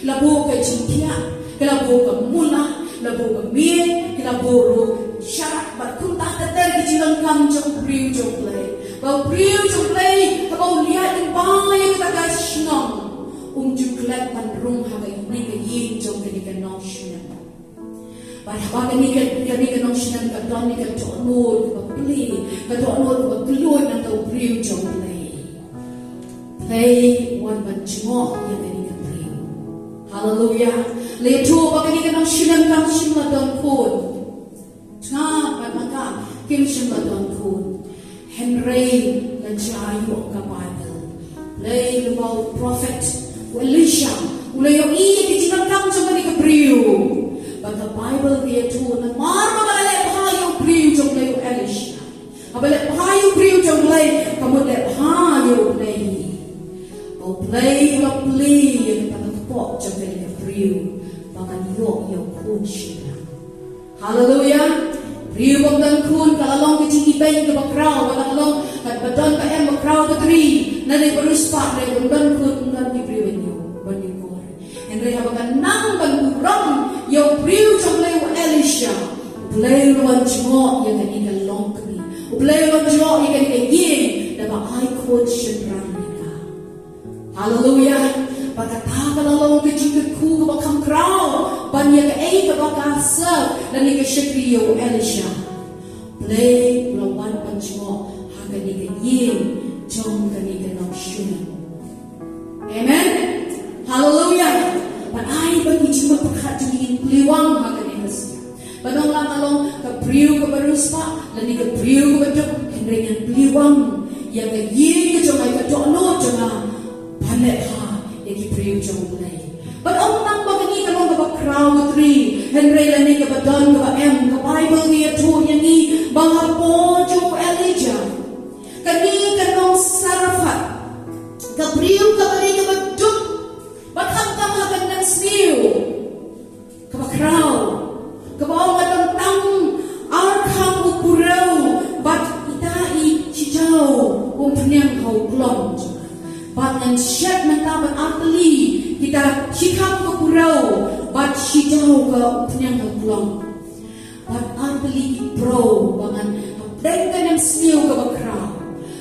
La buh ka jingthiah, ki la buh ka mula, la buh ka miej, ki la buh ruh sharak, bad kumta ter ter ki jingdonkam jong u briew jong U Blei. Ba u briew jong U Blei, haba u ïaid lyngba ïa kata ka shnong, um ju klet ban rung ha kane ka ïing jong kane ka nongshun. Bad haba kane ka, kane ka nongshun ka don ïa ka dohnud kaba plie, ka dohnud kaba kylluid nangta u briew jong U Blei. Blei u wan ban jngoh ïa kane ka briew. Haleluya. La ïathuh ba kane ka nongshun kam shym la don khun. Tnga bad maka kim shym la don khun. Hynrei la jia ïa ka Baibl, Blei lyngba u prophet u Elisha u la ïohi ïa ki jingdonkam jong kane ka briew. Bad ka Baibl ka ïathuh namar ba ka la leh bha ïa u briew jong Blei u Elisha. Haba leh bha ïa u briew jong Blei, ka mut leh bha ïa U Blei hi. Ba U Blei u la plie ïa kata ka kpoh jong kane ka briew ba kan ïoh ïa u khun shynrang. Haleluya. Briew bym don khun ka la long ka jingibeiñ kaba khraw, ka la long kaba don ba em ba khraw ba tri. Nane ba riewspah re bym don khun, bym don ki briew ban ïoh, ban ïoh kor. Hynrei haba ka nang ban burom ïa u briew jong Blei u Elisha, Blei u wan jngoh ïa kane ka longkmie. Blei u wan jngoh ïa kane ka ïing da ba ai khun shynrang ïa ka. Haleluya. Bad kata ka la long ka jingkyrkhu kaba kham khraw ban ïa kaei kaba ka serve lane ka shakri ïa u Elisha. Blei u la wan ban jngoh ha kane ka ïing jong kane ka nongshun. Amen. Haleluya. Bad ai ba ki jingmut pyrkhat jong ngi ngin plie wang ha kane ka sngi. Ba dang la ka long ka briew kaba riewspah lane ka briew kaba duk, hynrei ngan plie wang ïa ka ïing ka jong nga, ïa ka dohnud jong nga ban leh bha ïa ki briew jong U Blei. Bad ym tang ba kane ka long kaba khraw ba tri, hynrei lane kaba don kaba em, ka Baibl ka ïathuh ïa ngi ba ha por jong u Elijah, kane ka nong Sarephath, ka briew kaba dei kaba duk, bad khamtam ha ka mynsiem kaba khraw, kaba ong, nga don tang arkham u purew bad ita i shijaw umphniang ha u klong. Bad nga Shet mynta bad artylli kita shikham ka puraw bad shijaw ka u pniang ka klong. Bad artylli ki puraw ba ngan hapdeng ka nemsniew kaba khraw,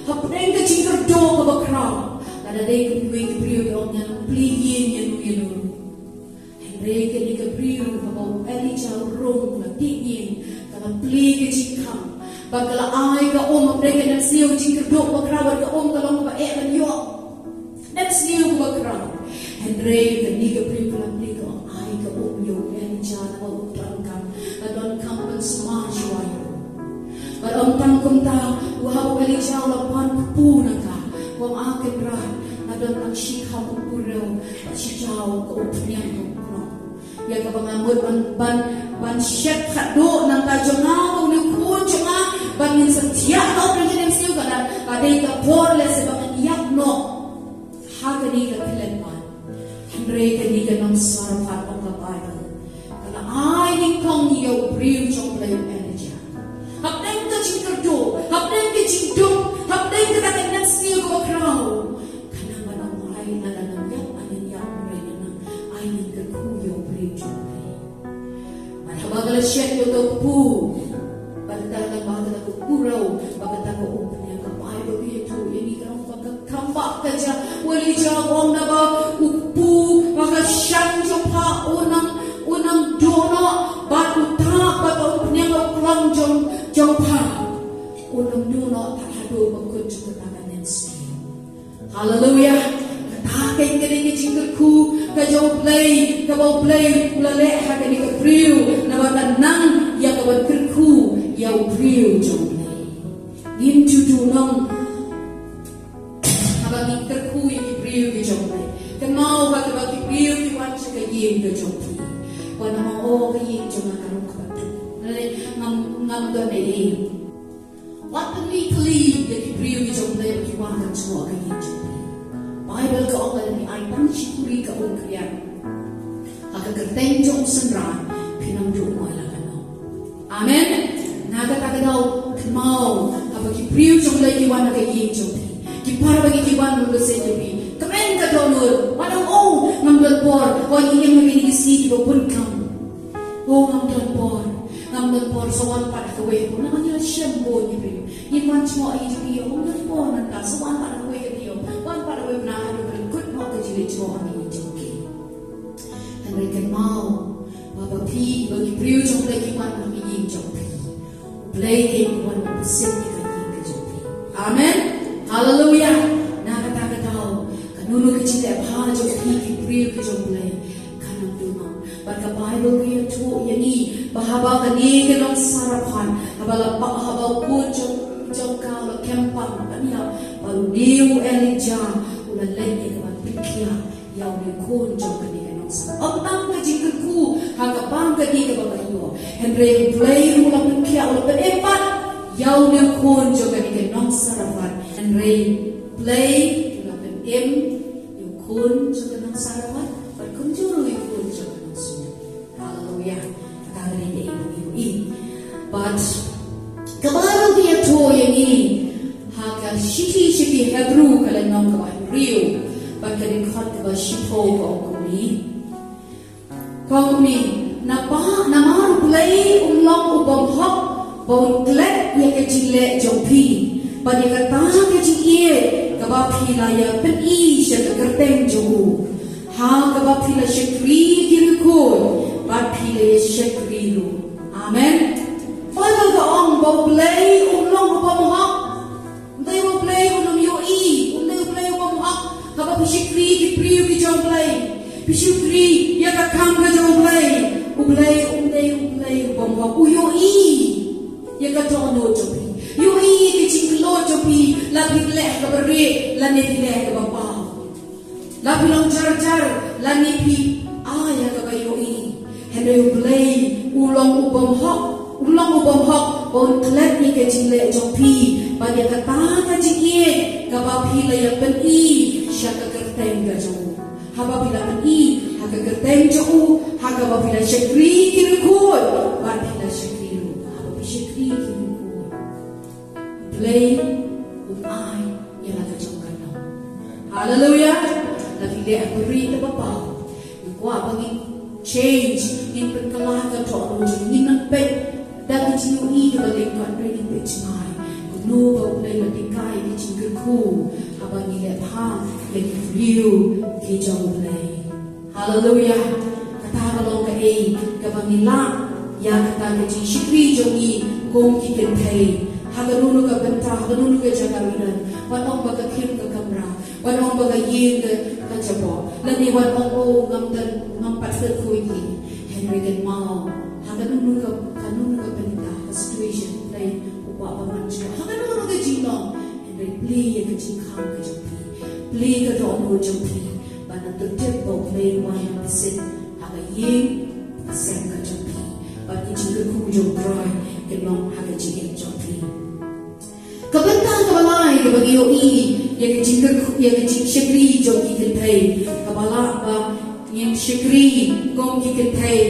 hapdeng ka jingkyrduh kaba khraw. Lada dei kiwei ki briew ki ong ngan plie ïing ïano ïano. Hynrei kane ka briew kaba u Elijah u rung ka la tih ïing, ka la plie ka jingkhang, bad ka la ai ka um hapdeng ka nemsniew jingkyrduh ba khraw, bad ka um ka long kaba eh ban ïoh. Nemsniew kaba khraw. Hynrei kane ka briew ka la plie, ka ong ai ka um ïa u Elijah, namar u donkam, ka donkam ban sumar shuwa ïa u. Bad ym tang kumta, u hap u Elijah u la pan kpu na ka, u ong, A Kynrad, nga don tang shikham u puraw bad shijaw ka u pniang ka klong. Ïa kaba nga mut ban, ban, ban shet khatduh na ka bynta jong nga bad une u khun jong nga, bad ngin sa thiah noh ha ka nemsniew, ka dei ka por lehse ba ngan ïap noh ha kane ka khyllipmat. Hynrei kane ka nongsarafat, ong ka Baibl, ka la ai nyngkong ïa u briew jong U Blei u Elijah. Hapdeng ka jingkyrduh, hapdeng ka jingduk, hapdeng kata ka nemsniew kaba khraw, ka nang ban ong, ai, lada ngan ïap, ai ngan ïap, hynrei ngan nang, ai ngan kyrkhu ïa u briew jong U Blei. Bad haba ka la shet ïa uto u kpu, bad kata ka, bad kata ka puraw, bad kata ka um pniang, ka Baibl ka ïathuh ïa ngi ka ong ba ka khambah ka jia, u Elijah u ong naba u kpu ha ka shan jong pha u nang, u nang duh noh, bad uta, bad ka um pniang ka klong jong, jong pha u nang duh noh tad haduh ba kut jong kata ka nemsniew. Haleluia. Kata ka dei ka jingkyrkhu ka jong U Blei, kaba U Blei u la leh ha kane ka briew, naba ka nang ïa ka ban kyrkhu ïa u briew jong U Blei. Ngim ju duh nong haba ngi kyrkhu ïa ki briew ki jong U Blei. Kynmaw ba haba ki briew ki wan sha ka ïing ka jong phi, wat nym ong, o, ka ïing jong nga ka long kaba duk, lane ngam, ngam don ei ei. Wat pynmih kylli ïa ki briew ki jong U Blei ba ki wan ban jngoh ha ka ïing jong U Blei. Baibl ka ong lada phi ai tang shi kuri ka umkhriat ha ka kyrteng jong u synran, phin ym duh noh ïa la ka nong. Amen. Na kata ka daw, kynmaw, haba ki briew jong U Blei ki wan ha ka ïing jong phi, ki para bangeit ki wan ban lehse ïa phi, kmen ka dohnud, wat ong, o, ngam don por, o, ngi im ha kine ki sngi kiba bun kam. O, ngam don por, ngam don por, sa wan pat ha kawei. Namar ngi la shem bun ïa phi. Ngim wan jngoh ïa phi, o, ngam don por nangta, sa wan pat ha kawei ka taïew, wan pat ha kawei ka bnai, haduh ban kut noh ka jingleit jngoh ha ïing jong ki. Hynrei kynmaw, ba, ba phi, ba ki briew jong U Blei ki wan ha ïing jong phi, U Blei ki wan ban pynsih ïa ka ïing ka jong phi. Amen. Haleluia. Na kata ka daw, kano kano ka jingleh bha jong phi ki briew ki jong U Blei, kan ym duh nong. Bad ka Baibl ka ïathuh ïa ngi ba haba kane ka nongsarafat, haba la pah, haba u khun jong, jong ka u la khem pang ban ïap, ba une u Elijah u la leit ïa ka ban pynkhiah ïa une u khun jong kane ka nongsarafat. Ym tang ka jingkyrkhu ha ka bam kane kaba ka ïoh, hynrei U Blei u la pynkhiah, u la pynim pat ïa une u khun jong kane ka nongsarafat. Hynrei U Blei u la pynim ïa u khun jong ka nongsarafat, bad kumjuh ruh ïa u khun jong ka nongshun. Haleluia. Kata ka dei kaei ba ngi ïohi. Bad ka Baibl ka ïathuh ïa ngi ha ka shithi sha ki Hebru, ka lynnong kaba hynriew, bad ka dkhot kaba shiphew, ka ong kumne. Ka ong kumne, naba, namar U Blei um long u bym hok ba un klet ïa ka jingleh jong phi, bad ïa kata ka jingïeit kaba phi la ïa pyni sha ka kyrteng jong u, ha kaba phi la shakri ki riewkhuid, bad phi la ïa shakri ruh. Amen. Baibl ka ong ba U Blei um long u bym hok. Ym dei ba U Blei um ïohi, ym dei U Blei u bym hok haba phi shakri ki briew ki jong U Blei, phi shakri ïa ka kam ka jong U Blei. U Blei um dei U Blei u bym hok, u ïohi ïa ka dohnud jong phi, ïohi ïa ka jingkhlaiñ jong phi, la phi leh kaba rieh lane phi leh kaba paw. La phi long jar jar lane phi ai ha kaba ïohi. Hynrei U Blei u long u bym hok, u long u bym hok ba un klet ïa ka jingleh jong phi, bad ïa kata ka jingïeit kaba phi la ïa pyni sha ka kyrteng ka jong u. Haba phi la pyni ha ka kyrteng jong u, ha kaba phi la shakri ki riewkhuid, bad phi la shakri ruh. Haba phi shakri ki riewkhuid, U Blei un ai ïa la ka jong ka nong. Haleluia. Leh ha ka ri kaba paw. Nga kwah ba ngin change, ngin pynkylla ka dohnud jong ngi, ngin nang peit da ka jingïohi kaba lyngkot, ngin peit jngai kumno ba U Blei u la hikai ka jingkyrkhu haba ngi leh bha ïa ki briew ki jong U Blei. Haleluia. Kata ka long kaei kaba ngi lah ïa kata ka jingshakri jong ngi kum ki kynthei. Ha kano kano ka bynta, ha kano kano ka jaka, wat ong ba ka khim ka kamra, wat ong ba ka ïing ka, ka jaboh, lane wat ong, oh, ngam don, ngam pat kyrkhu ïa ki. Hynrei kynmaw, ha kano kano ka, kano kano ka bynta, ka situation, U Blei u kwah ban mad jngai ha kano kano ka jinglong. Hynrei plie ïa ka jingkhang ka jong phi, plie ka dohnud jong phi, bad to tip ba U Blei u wan ban sit ha ka ïing ka sem ka jong phi, bad ki jingkyrkhu jong U Trai kin long ha ka jingim jong phi. Ka bynta kaba lai kaba ngi ïohi ïa ka jingkyrkhu, ïa ka jingshakri jong ki kynthei, kaba lah ba ngin shakri kum ki kynthei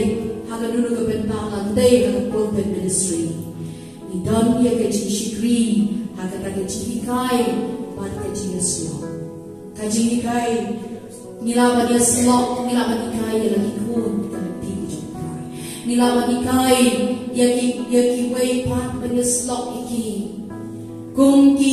ha kano kano ka bynta, lane ha ka pulpit ministry. Ngi don ïa ka jingshakri ha kata ka jinghikai bad ka jingïasyllok. Ka jinghikai, ngi lah ban ïasyllok, ngi lah ban hikai ïa la ki khun ka lynti ka jong U Trai. Ngi lah ban hikai ïa ki, ïa kiwei pat ban ïasyllok ïa ki. Kum ki,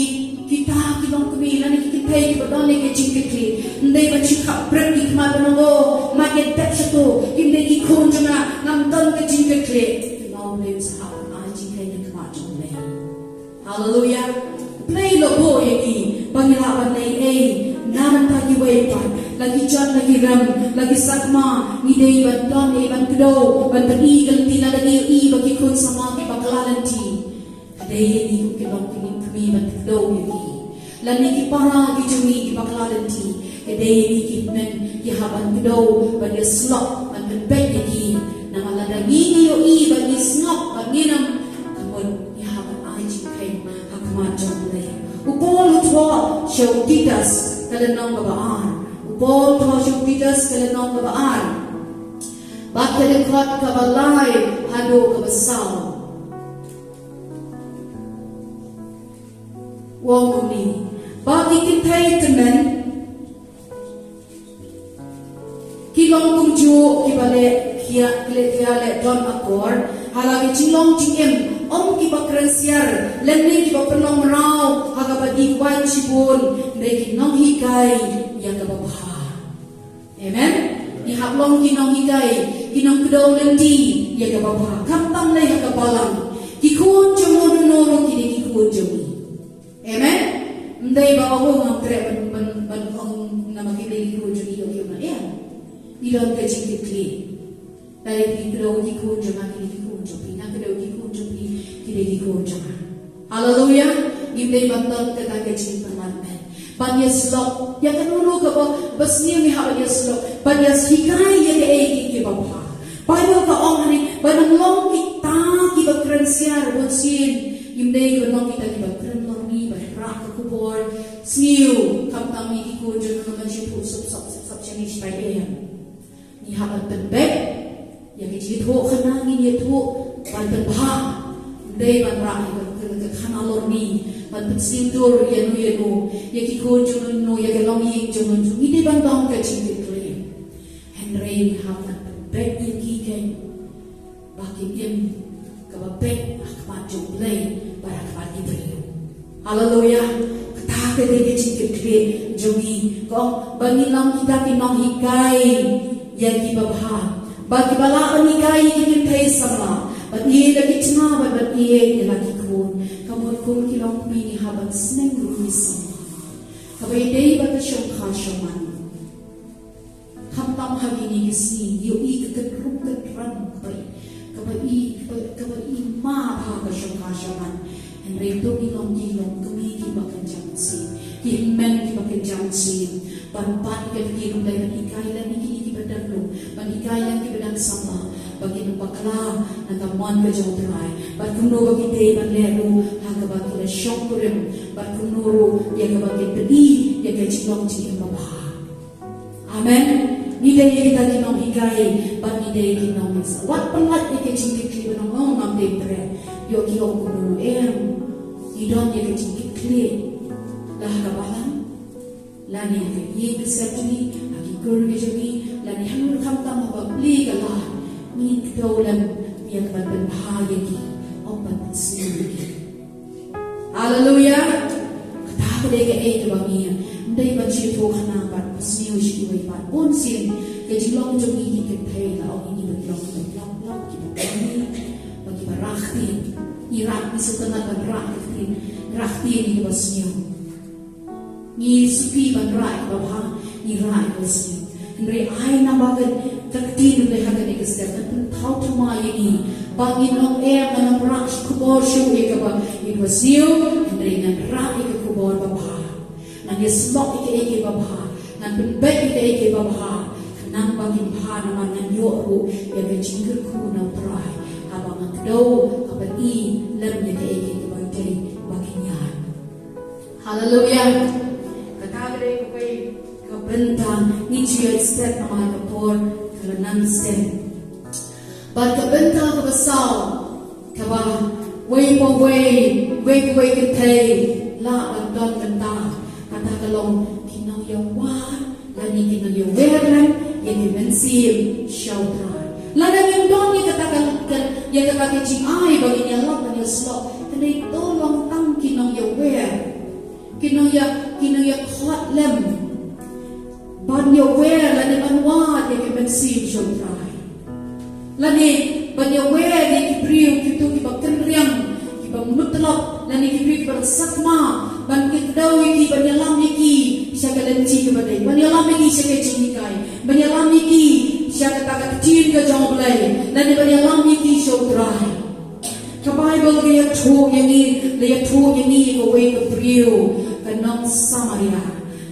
kita ki longkmie lane ki kynthei kiba don ïa ka jingkitkhlieh. Ym dei ban shu khap bret ki khmat ban ong, oh, ma ki dep shato, kim dei ki khun jong nga, ngam don ka jingkitkhlieh. Kynmaw, U Blei u sa hap ban ai jinghikai na ka khmat jong U Blei. Haleluia. U Blei u la buh ïa ngi ba ngi lah ban leh ei na ka bynta kiwei pat. La ki jot, la ki rem, la ki sakma, ngi dei ban don ei, ban kdew, ban pyni ka lynti, lada ngi ïohi ba ki khun samla ki bakla lynti. Ka dei ïa ngi kum ki longkmie ban kdew ïa ki. Lane ki para ki jong ngi ki bakla lynti, ka dei ïa ngi ki hynmen ki hap ban kdew, ban ïasyllok, ban pynbeit ïa ki. Namar lada ngi, ngi ïohi ba ngi sngap, ba ngim, ka mut ngi hap ban ai jingkheiñ ha khmat jong U Blei. U Paul u thoh sha u Titus ka lynnong kaba ar. U Paul u thoh sha u Titus ka lynnong kaba ar, bad ka dkhot kaba lai haduh kaba saw. U ong kumne, ba ki kynthei tymmen ki long kumjuh kiba leh thiah, ki leh thiah, leh don akor ha la ki jinglong jingim, ym kiba kren siar lane kiba pynlong mraw ha kaba dih waiñ shibun, hynrei ki nonghikai ïa kaba bha. Amen. Ngi hap long ki nonghikai, ki nongkdew lynti ïa kaba bha. Khamtam lei ha ka balang, ki khun jong uno uno ruh ki dei ki khun jong ngi. Amen. Ym dei ba, oh, ngam treh ban, ban, ban ong namar ki dei ki khun jong ngi, ïoh ki ong, em. Ngi don ka jingkitkhlieh. Lada phi kdew ki khun jong nga, ki dei ki khun jong phi. Nga kdew ki khun jong phi, ki dei ki khun jong nga. Haleluia. Ngim dei ban don kata ka jingpynlait met ban ïasyllok ïa kano kano kaba, ba sniew, ngi hap ban ïasyllok, ban ïahikai ïa kaei kaei kiba bha. Baibl ka ong hangne ba ngin ym long kita kiba kren siar bunsien. Ngim dei ban long kita kiba kren lorni, ba rah ka khubor. Sniew, khamtam ngi ki khun jong ngi, ngi shu thoh sup sup sup sup sha ngi, shi pai em. Ngi hap ban pynbeit ïa ka jingthoh khana, ngin ïathoh ban pynbha. Ym dei ban rah ïa ka, ka, ka khana lorni, ban pynsniew dur ïa no ïa no, ïa ki khun jong no, ïa ka longïing jong no. Ngi dei ban don ka jingkitkhlieh. Hynrei ngi hap ban pynbeit ïa ki, keiñ ba kin im kaba beit ha khmat jong U Blei bad ha khmat ki briew. Haleluia. Kata ka dei ka jingkitkhlieh jong ngi. Ka ong ba ngin long kita ki nonghikai ïa kiba bha, ba kiba lah ban hikai ïa ki kynthei samla ban ïeit ïa ki tnga bad ban ïeit ïa la ki khun. Ka mut kum ki longkmie ngi hap ban sneng ruh ïa ki samla. Kaba ïadei bad ka shongkha shongman, khamtam ha kine ki sngi ngi ïohi ka kynrum kynram kaba, kaba i, kaba, kaba i ma bha ka shongkha shongman. Hynrei to ngi long ki longkmie kiba kynja mynsiem, ki hynmen kiba kynja mynsiem, ban bat ïa ki, ki, ban hikai lem ïa kine kiba dang lung, ban hikai lem kiba dang samla ba kin ym bakla na ka mon ka jong U Trai, bad kumno ba ki dei ban leh ruh ha kaba ki la shong kurim, bad kumno ruh ïa kaba kin pyni ïa ka jinglong jingim babha. Amen. Ngi dei kita ki nonghikai bad ngi dei ki nongmihsngew. Wat pynlait ïa ka jingkitkhlieh ban ong, oh, ngam dei treh. Ïoh ki ong kumno, em. Ngi don ïa ka jingkitkhlieh la ha ka balang, lane ha ka ïing ka sem jong ngi, ha ki Kur ki jong ngi, lane hangno khamtam haba plie ka lad, ngin kdew lem ïa ka ban pynbha ïa ki, ym ban pynsniew ïa ki. Haleluya. Kata ka dei kaei kaba ngi ïa, ym dei ban shu ïathuh khnang ban pynsniew sha kiwei pat. Bun sien ka jinglong jong ngi ki kynthei, la ong ïa ngi ban long kiba lap lap, kiba kongni, bad kiba rah ktien. Ngi rah, ngi sngewtynnat ban rah ktien, rah ktien ïa kiba sniew. Ngi suki ban rah ïa kiba bha, ngi rah ïa kiba sniew. Hynrei ai namar ka, ka ktien ruh ha kane ka step kan pynthaw thymmai ïa ngi ba ngin ym, eh, ngan ym rah khubor shuh ïa kaba, ïa kiba sniew, hynrei ngan rah ïa ka khubor ba bha. Ngan ïa snoh ïa kaei kaei ba bha, ngan pynbeit ïa kaei kaei ba bha, khnang ba kin bha namar ngan ïoh ruh ïa ka jingkyrkhu na U Trai haba nga kdew, haba ngi lem ïa kaei kaei kaba dei ba kin ïaid. Haleluya. Kata ka dei kawei ka bynta, ngi ju ïaid step namar ka por ka la nang step. Bad ka bynta kaba saw, kaba wei pa wei, wei pa wei kynthei la ban don bynta, kata ka long ki nongïawad, lane ki nongïawer lem ïa ki mynsiem sha U Trai. Lada ngim don ïa kata ka, ka, ïa kata ka jingai ba ngin ïalap ban ïasnoh, hynrei to long tang ki nongïawer, ki nongïa, ki nongïakhot lem ban ïawer lane ban wad ïa ki mynsiem sha U Trai. Lane ban ïawer ïa ki briew kito kiba kynriang, kiba mutlop, lane ki briew kiba sakma, ban kdew ïa ki, ban ïalam ïa ki sha ka lynti kaba dei, ban ïalam ïa ki sha ka jinghikai, ban ïalam ïa ki sha kata ka ktien ka jong U Blei, lane ban ïalam ïa ki sha U Trai. Ka Baibl ka ïathuh ïa ngi, la ïathuh ïa ngi ïa kawei ka briew, ka nong Samaria.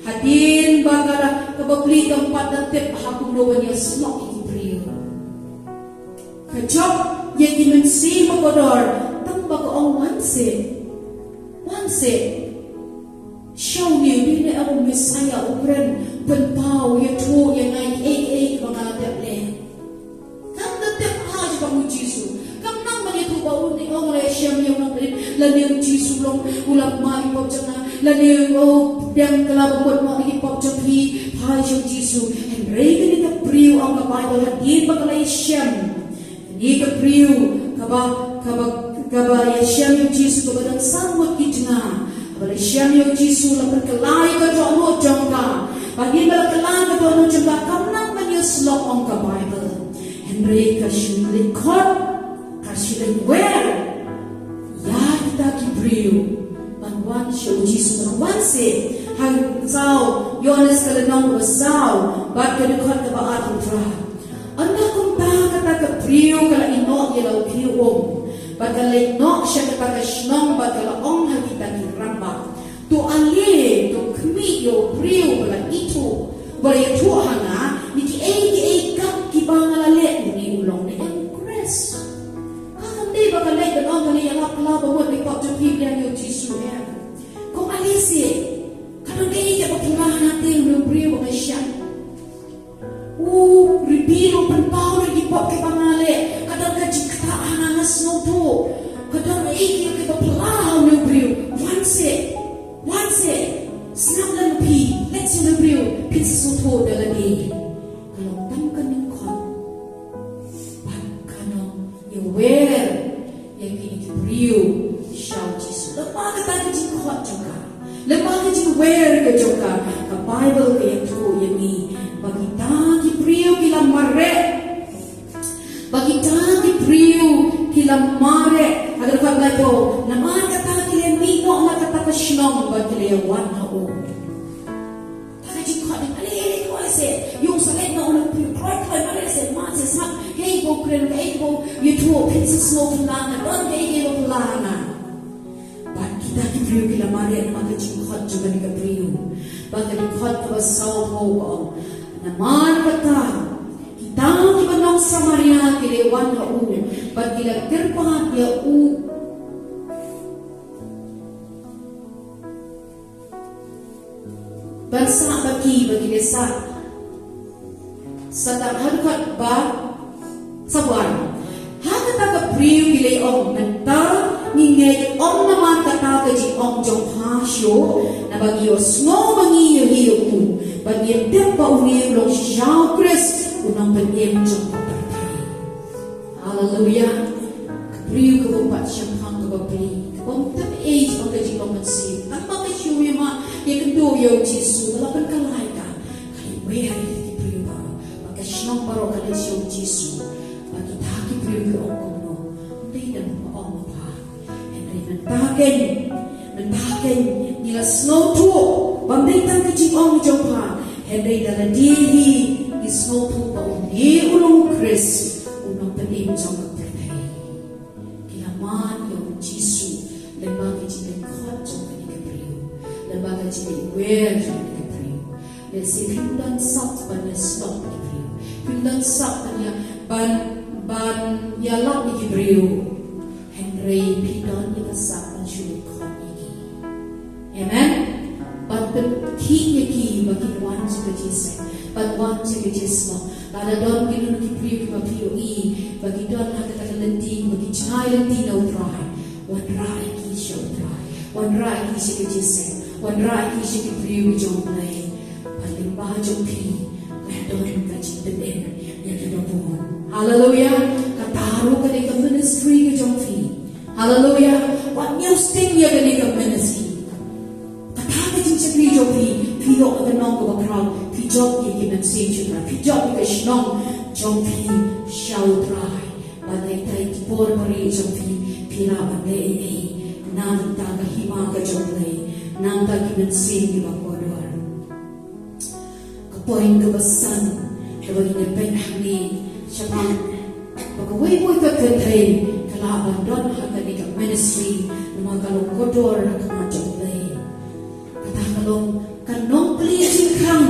Hadien ba ka, kaba plie kam pat da tip ha kumno ban ïasnoh ïa ki briew. Ka jop ïa ki mynsiem bakordor, tang ba ka ong, wan seh, wan seh. Sha une u dei ne em u Messaïah u kren, pynpaw, ïathuh ïa nga ïa kiei kiei kiba nga la dep leh. Kam da tip ha jubab U Jisu. Kam nang ban ïathuh ba une u ong, la ïashem ïa u nongpynim, lane U Jisu u long u la mad ïa ki pop jong nga, lane u pdiang kylla ba mut noh ïa ki pop jong phi, phai sha U Jisu. Hynrei kane ka briew, ong ka Baibl, hadien ba ka la ïashem, kane ka briew kaba, kaba, kaba ïashem ïa U Jisu, kaba dang san ngut ki tnga, kaba la ïashem ïa U Jisu, la pynkylla ïa ka dohnud jong ka. Bad hadien ba la kylla ïa ka dohnud jong ka, kam nang ban ïasnoh, ong ka Baibl. Hynrei ka shu leit khot, ka shu leit wer ïa kita ki briew ban wan sha U Jisu, ban wan seh. Ha saw Ïoannis ka lynnong ba saw, bad ka dkhot kaba arphew phra. Ynda kumta kata ka briew ka la ïehnoh ïa la u khiew um, bad ka leit noh sha kata ka shnong, bad ka la ong ha kita ki rangbah, to ale, to khmih ïa u briew ba la ithuh, ba la ïathuh ha nga ïa kiei kiei kat kiba nga la leh. Une u long ne em u Khrist? Ka kam dei ba ka leit ban ong, ka leit ïalap kylla ba mut ïa ki pop jong phi, pdiang ïa U Jisu, em. Ko ale seh, ka don kaei kaba phylla ha nga te, une u briew ba nga shah. U reveal, u pynpaw ïa ki pop kiba nga leh. Ka don ka jingktah ha nga, nga sngewthuh. Ka don kaei kaei kaba phylla ha une u briew. Wan seh, wan seh, sngap lem phi, leit sha une u briew, phin sa sngewthuh da lade. Ka long tang ka nongkhot bad ka nongïawer ïa kine ki briew sha U Jisu. Lem bad kata ka jingkhot jong ka, lem bad ka jingwer ka jong ka, ka Baibl ka ïathuh ïa ngi ba kita ki briew ki la mareh, ba kita ki briew ki la mareh. Ha ka dkhot laiphew, namar kata ki la mih noh na kata ka shnong bad ki la ïawan ha u. Kata ka jingkhot, ale, ale, kloi seh, ïoh sa leit noh, une u briew, kloi, kloi, mareh seh, mad seh, sngap, kaei ba u kren, kaei ba u ïathuh, phin sa sngew phylla ha nga, don kaei kaei ba phylla ha nga. Bad kita ki briew ki la mareh namar ka jingkhot jong kane ka briew. Bad ka dkhot kaba sawphew ka ong, namar kata kita kiba nong Samaria ki la wan ha u, bad ki la kyrpad ïa u ban sah bad ki, ba ki dei sah. Sa tang, ha dkhot ba saw. Ha kata ka briew ki la ong, mynta ngi ngeit ym namar kata ka jingong jong pha shuh, naba ngi ïohsngew ba ngi ïohi ïa u. Ban ïa tip ba une u long shisha u Khrist, u nongpynim jong ka pyrthei. Haleluya. Ka briew kaba pat shaphang kaba pli, kaba ym tip ei shaphang ka jinglong mynsiem. Tang ba ka shu ïa ma, ïa kynduh ïa u Jisu, ka la pynkylla ïa ka. Ka la wer ïa ki briew baroh, ba ka shnong baroh ka la shu ïa u Jisu. Ba kita ki briew ki ong kumno, ym dei tang ba ong ma pha. Hynrei mynta kein, mynta kein, ngi la sngewthuh, bym dei tang ka jingong jong pha. Hynrei da lade hi, ngi sngewthuh ba une u long u Khrist, u nongpynim jong ka pyrthei. Ki la man ïa u Jisu, lyngba ka jingdon khot jong kane ka briew. Lyngba ka jingdon wer jong kane ka briew. Lehse phim don sap ban ïa stop ïa ki briew. Phim don sap ban ïa, ban, ban ïalap ïa ki briew. Hynrei phi don ïa ka sap ban shu khot ïa ki. Amen. Ban pynkhih ïa ki ba kin wan sha ka jingïaseng, ban wan sha ka jingïaseng. Lada don kino kino ki briew kiba phi ïohi ba ki don ha kata ka lynti, ba ki jngai lynti na U Trai, wanrah ïa ki sha U Trai, wanrah ïa ki sha ka jingïaseng, wanrah ïa ki sha ki briew jong U Blei. Ba lyngba jong phi ka don ka jingpynim ïa kiba bun. Haleluya. Kata ruh ka dei ka ministry ka jong phi. Haleluya. Wat ñiew sting ïa kane ka ministry. Kata ka jingshakri jong phi, phi ïoh ka nong kaba khraw, phi jop ïa ki mynsiem sha U Trai, phi jop ïa ka shnong jong phi sha U Trai. Ban leh ïa ki por barieh jong phi, phi lah ban leh ei ei na bynta ka hima ka jong U Blei, na bynta ki mynsiem kiba kordor. Ka point kaba san kaba ngi peit hangne shaphang ba kawei kawei ka kynthei ka lah ban don ha kane ka ministry namar ka long kordor ha khmat jong U Blei. Kata ka long ka nongplie jingkhang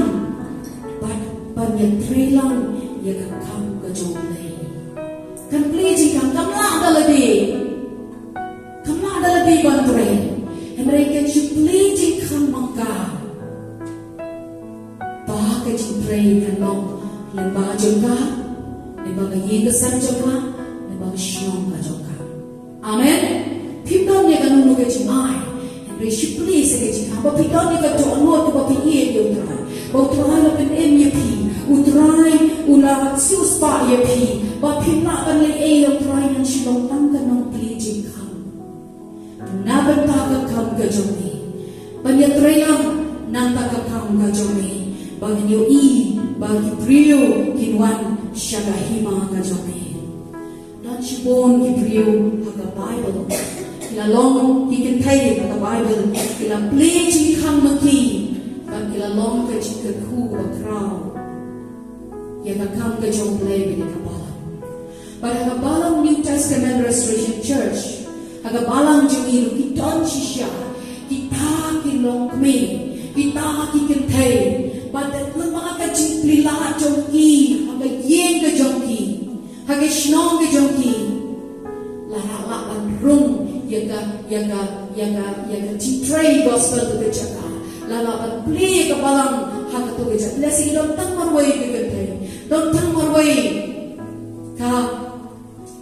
bad ban ïatreilang ïa ka kam ka jong U Blei. Kan plie jingkhang, kam lah da lade. Kam lah da lade ban trei. Hynrei kan shu plie jingkhang ma ka. Ba ka jingtrei kan long lyngba jong ka, lyngba ka ïing ka sem jong ka, lyngba ka shnong ka jong ka. Amen. Phim don ïa kano kano ka jingai, hynrei shu plie sa ka jingkhang. Ba phi don ïa ka dohnud kaba phi ïeit ïa U Trai, ba U Trai u la pynim ïa phi, U Trai u la siewspah ïa phi, ba phim lah ban leh ei ïa U Trai, ngan shu long tang ka nongplie jingkhang. Na bynta ka kam ka jong me. Ban ïatreilang na bynta ka kam ka jong me. Ba ngin ïohi ba ki briew kin wan sha ka hima ka jong me. Don shibun ki briew ha ka Baibl, ki la long ki kynthei ha ka Baibl, ki la plie jingkhang ma ki, bad ki la long ka jingkyrkhu bakhraw ïa ka kam ka jong U Blei bad ïa ka balang. Bad ha ka balang New Testament Restoration Church, ha ka balang jong ngi ruh ki don shisha kita ki longkmie, kita ki kynthei, bad lyngba ka jingplie lad jong ki ha ka ïing ka jong ki, ha ka shnong ka jong ki, la lah ban rung ïa ka, ïa ka, ïa ka, ïa ka jingtrei gospel ha ka jaka. La lah ban plie ïa ka balang ha kato ka jaka. Lehse ki don tang marwei ki kynthei, don tang marwei ka,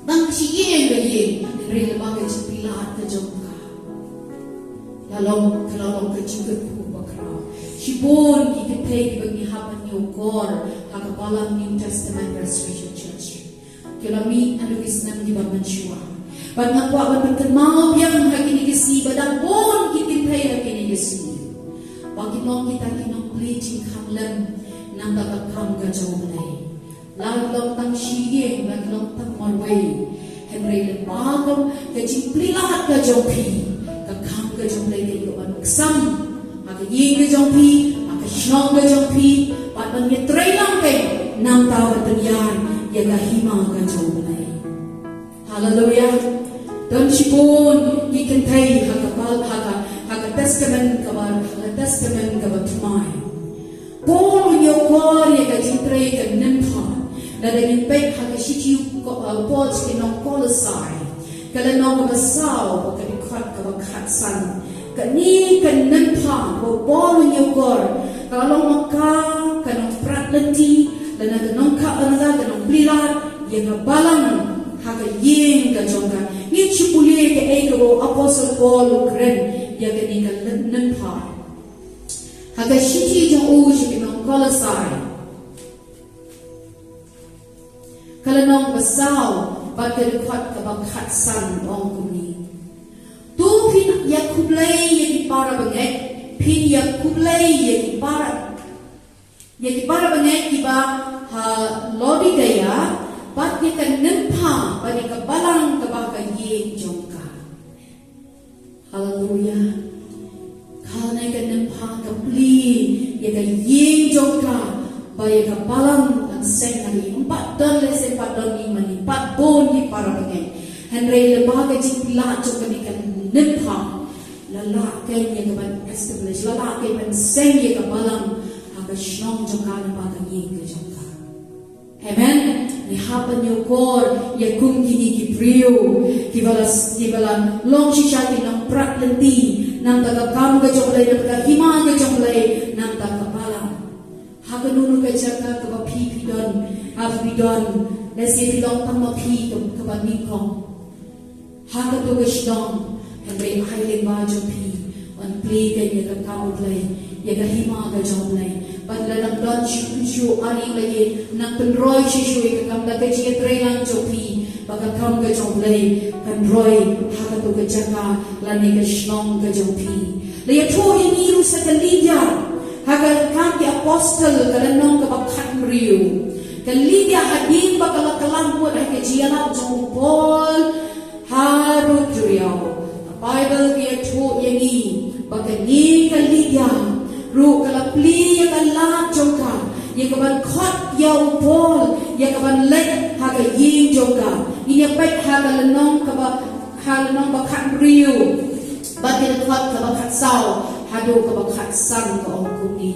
tang shi ïing ka ïing, hynrei lyngba ka jingplie lad ka jong ka, la long, ka la long ka jingkyrkhu bakhraw. Shibun ki kynthei kiba ngi hap ban ïoh kor ha ka balang New Testament Restoration Church. Ki la mih naduh ki snem kiba mynshuwa. Bad nga kwah ban pynkynmaw biang ha kine ki sngi ba dang bun ki kynthei ha kine ki sngi ba ki long kita ki nongplie jingkhang lem na bynta ka kam ka jong U Blei. La ki long tang shi ïing, la ki long tang marwei, hynrei lyngba ka jingplie lad ka jong phi, ka kam ka jong U Blei ka ïoh ban ksam ha ka ïing ka jong phi, ha ka shnong ka jong phi, bad ban ïatreilang ka na bynta ban pynïar ïa ka hima ka jong U Blei. Haleluya. Don shibun ki kynthei ha ka bal, ha ka, ha ka testament kaba, ha ka testament kaba thymmai. Paul u ñiewkor ïa ka jingtrei ka nynphar. Lada ngin peit ha ka shithi u Ko-, uh, Paul sha ki nong Kolosai, ka lynnong kaba saw, bad ka dkhot kaba khatsan. Kane ka nynphar ba u Paul u ñiewkor, ka long ma ka, ka nongprat lynti, lane ka nongkha, lane ka nongplie lad ïa ka balang ha ka ïing ka jong ka. Ngin shu pule kaei kaba u Apostol Paul u kren ïa kane ka nyn-, nynphar. Ha Ka shithi jong u sha ki nong Kolosai, ka lynnong ba saw, bad ka dkhot kaba khatsan, ong kumne: To phin ïa khublei ïa ki para bangeit, phin ïa khublei ïa ki para, ïa ki para bangeit kiba ha Laodikaia, bad ïa ka nympha bad ïa ka balang kaba ha ka ïing jong ka. Haleluia. Kane ka nympha ka plie ïa ka ïing jong ka, bad ïa ka balang, ym seng ha ïing, ym pat don lehse, ym pat don ïing mane, ym pat bun ki para bangeit. Hynrei lyngba ka jingplie jong kane ka nympha, la lah kein ïa ka ban establish, la lah kein ban seng ïa ka balang ha ka shnong jong ka, lyngba ka ïing ka jong ka. Amen. Ngi hap ban ïakor ïa kum kine ki briew kiba la, kiba la long shisha ki nongprat lynti, nangta ka kam ka jong U Blei, nangta ka hima ka jong U Blei, nangta ka balang. Ha kano kano ka jaka kaba phi, phi don, ha phi don, lehse phi long tang ma phi ka, kaba nyngkong ha kato ka shnong, hynrei ai lyngba jong phi, yn plie kein ïa ka kam U Blei, ïa ka hima ka jong U Blei. Bad lada nang don shuh shuh, ar ïing la ïing, nang pynroi shuh shuh ïa ka kam, da ka jingïatreilang jong phi, ba ka kam ka jong U Blei kan roi ha kato ka jaka lane ka shnong ka jong phi. La ïathuh ïa ngi ruh sa ka Lidia ha ka Kam ki Apostol, ka lynnong kaba khathynriew. Ka Lidia, hadien ba ka la kylla mut ha ka jingïalap jong u Paul harud duriaw, ka Baibl ka ïathuh ïa ngi ba kane ka Lidia ruh ka la plie ïa ka lad jong ka ïa ka ban khot ïa u Paul, ïa ka ban leit ha ka ïing jong ka. Ngin ïa peit ha ka lynnong kaba, ha lynnong ba khathynriew, bad ka dkhot kaba khatsaw haduh kaba khatsan, ka ong kumne: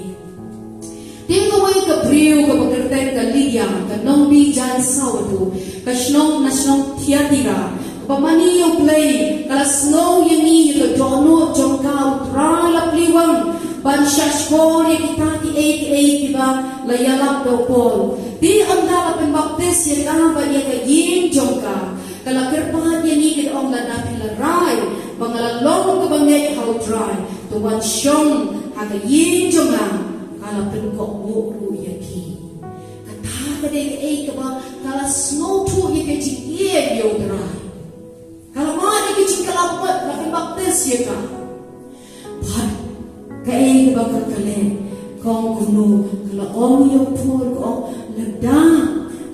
Te kawei ka briew kaba kyrteng ka Lidia, ka nongbi jaiñ sourdough, ka shnong na shnong Thiatira, kaba mane ïa U Blei, ka la sngew ïa ngi, ïa ka dohnud jong ka U Trai, la plie wang ban shahshkor ïa kita kiei kiei kiba la ïalap da u Paul. Te ynda la pynbaptis ïa ka bad ïa ka ïing jong ka, ka la kyrpad ïa ngi, ka da ong: Lada phi la rai ba nga la long kaba ngeit ha U Trai, to wan shong ha ka ïing jong nga. Ka la pynkohnguh ruh ïa ki. Kata ka dei kaei kaba ka la sngewthuh ïa ka jingïeit ïa U Trai. Ka la mad ïa ka jingkylla mut, la pynbaptis ïa ka. Bad kaei kaba ka, ka leh, ka ong kumno, ka la ong ïa u Paul, ka ong: Lada,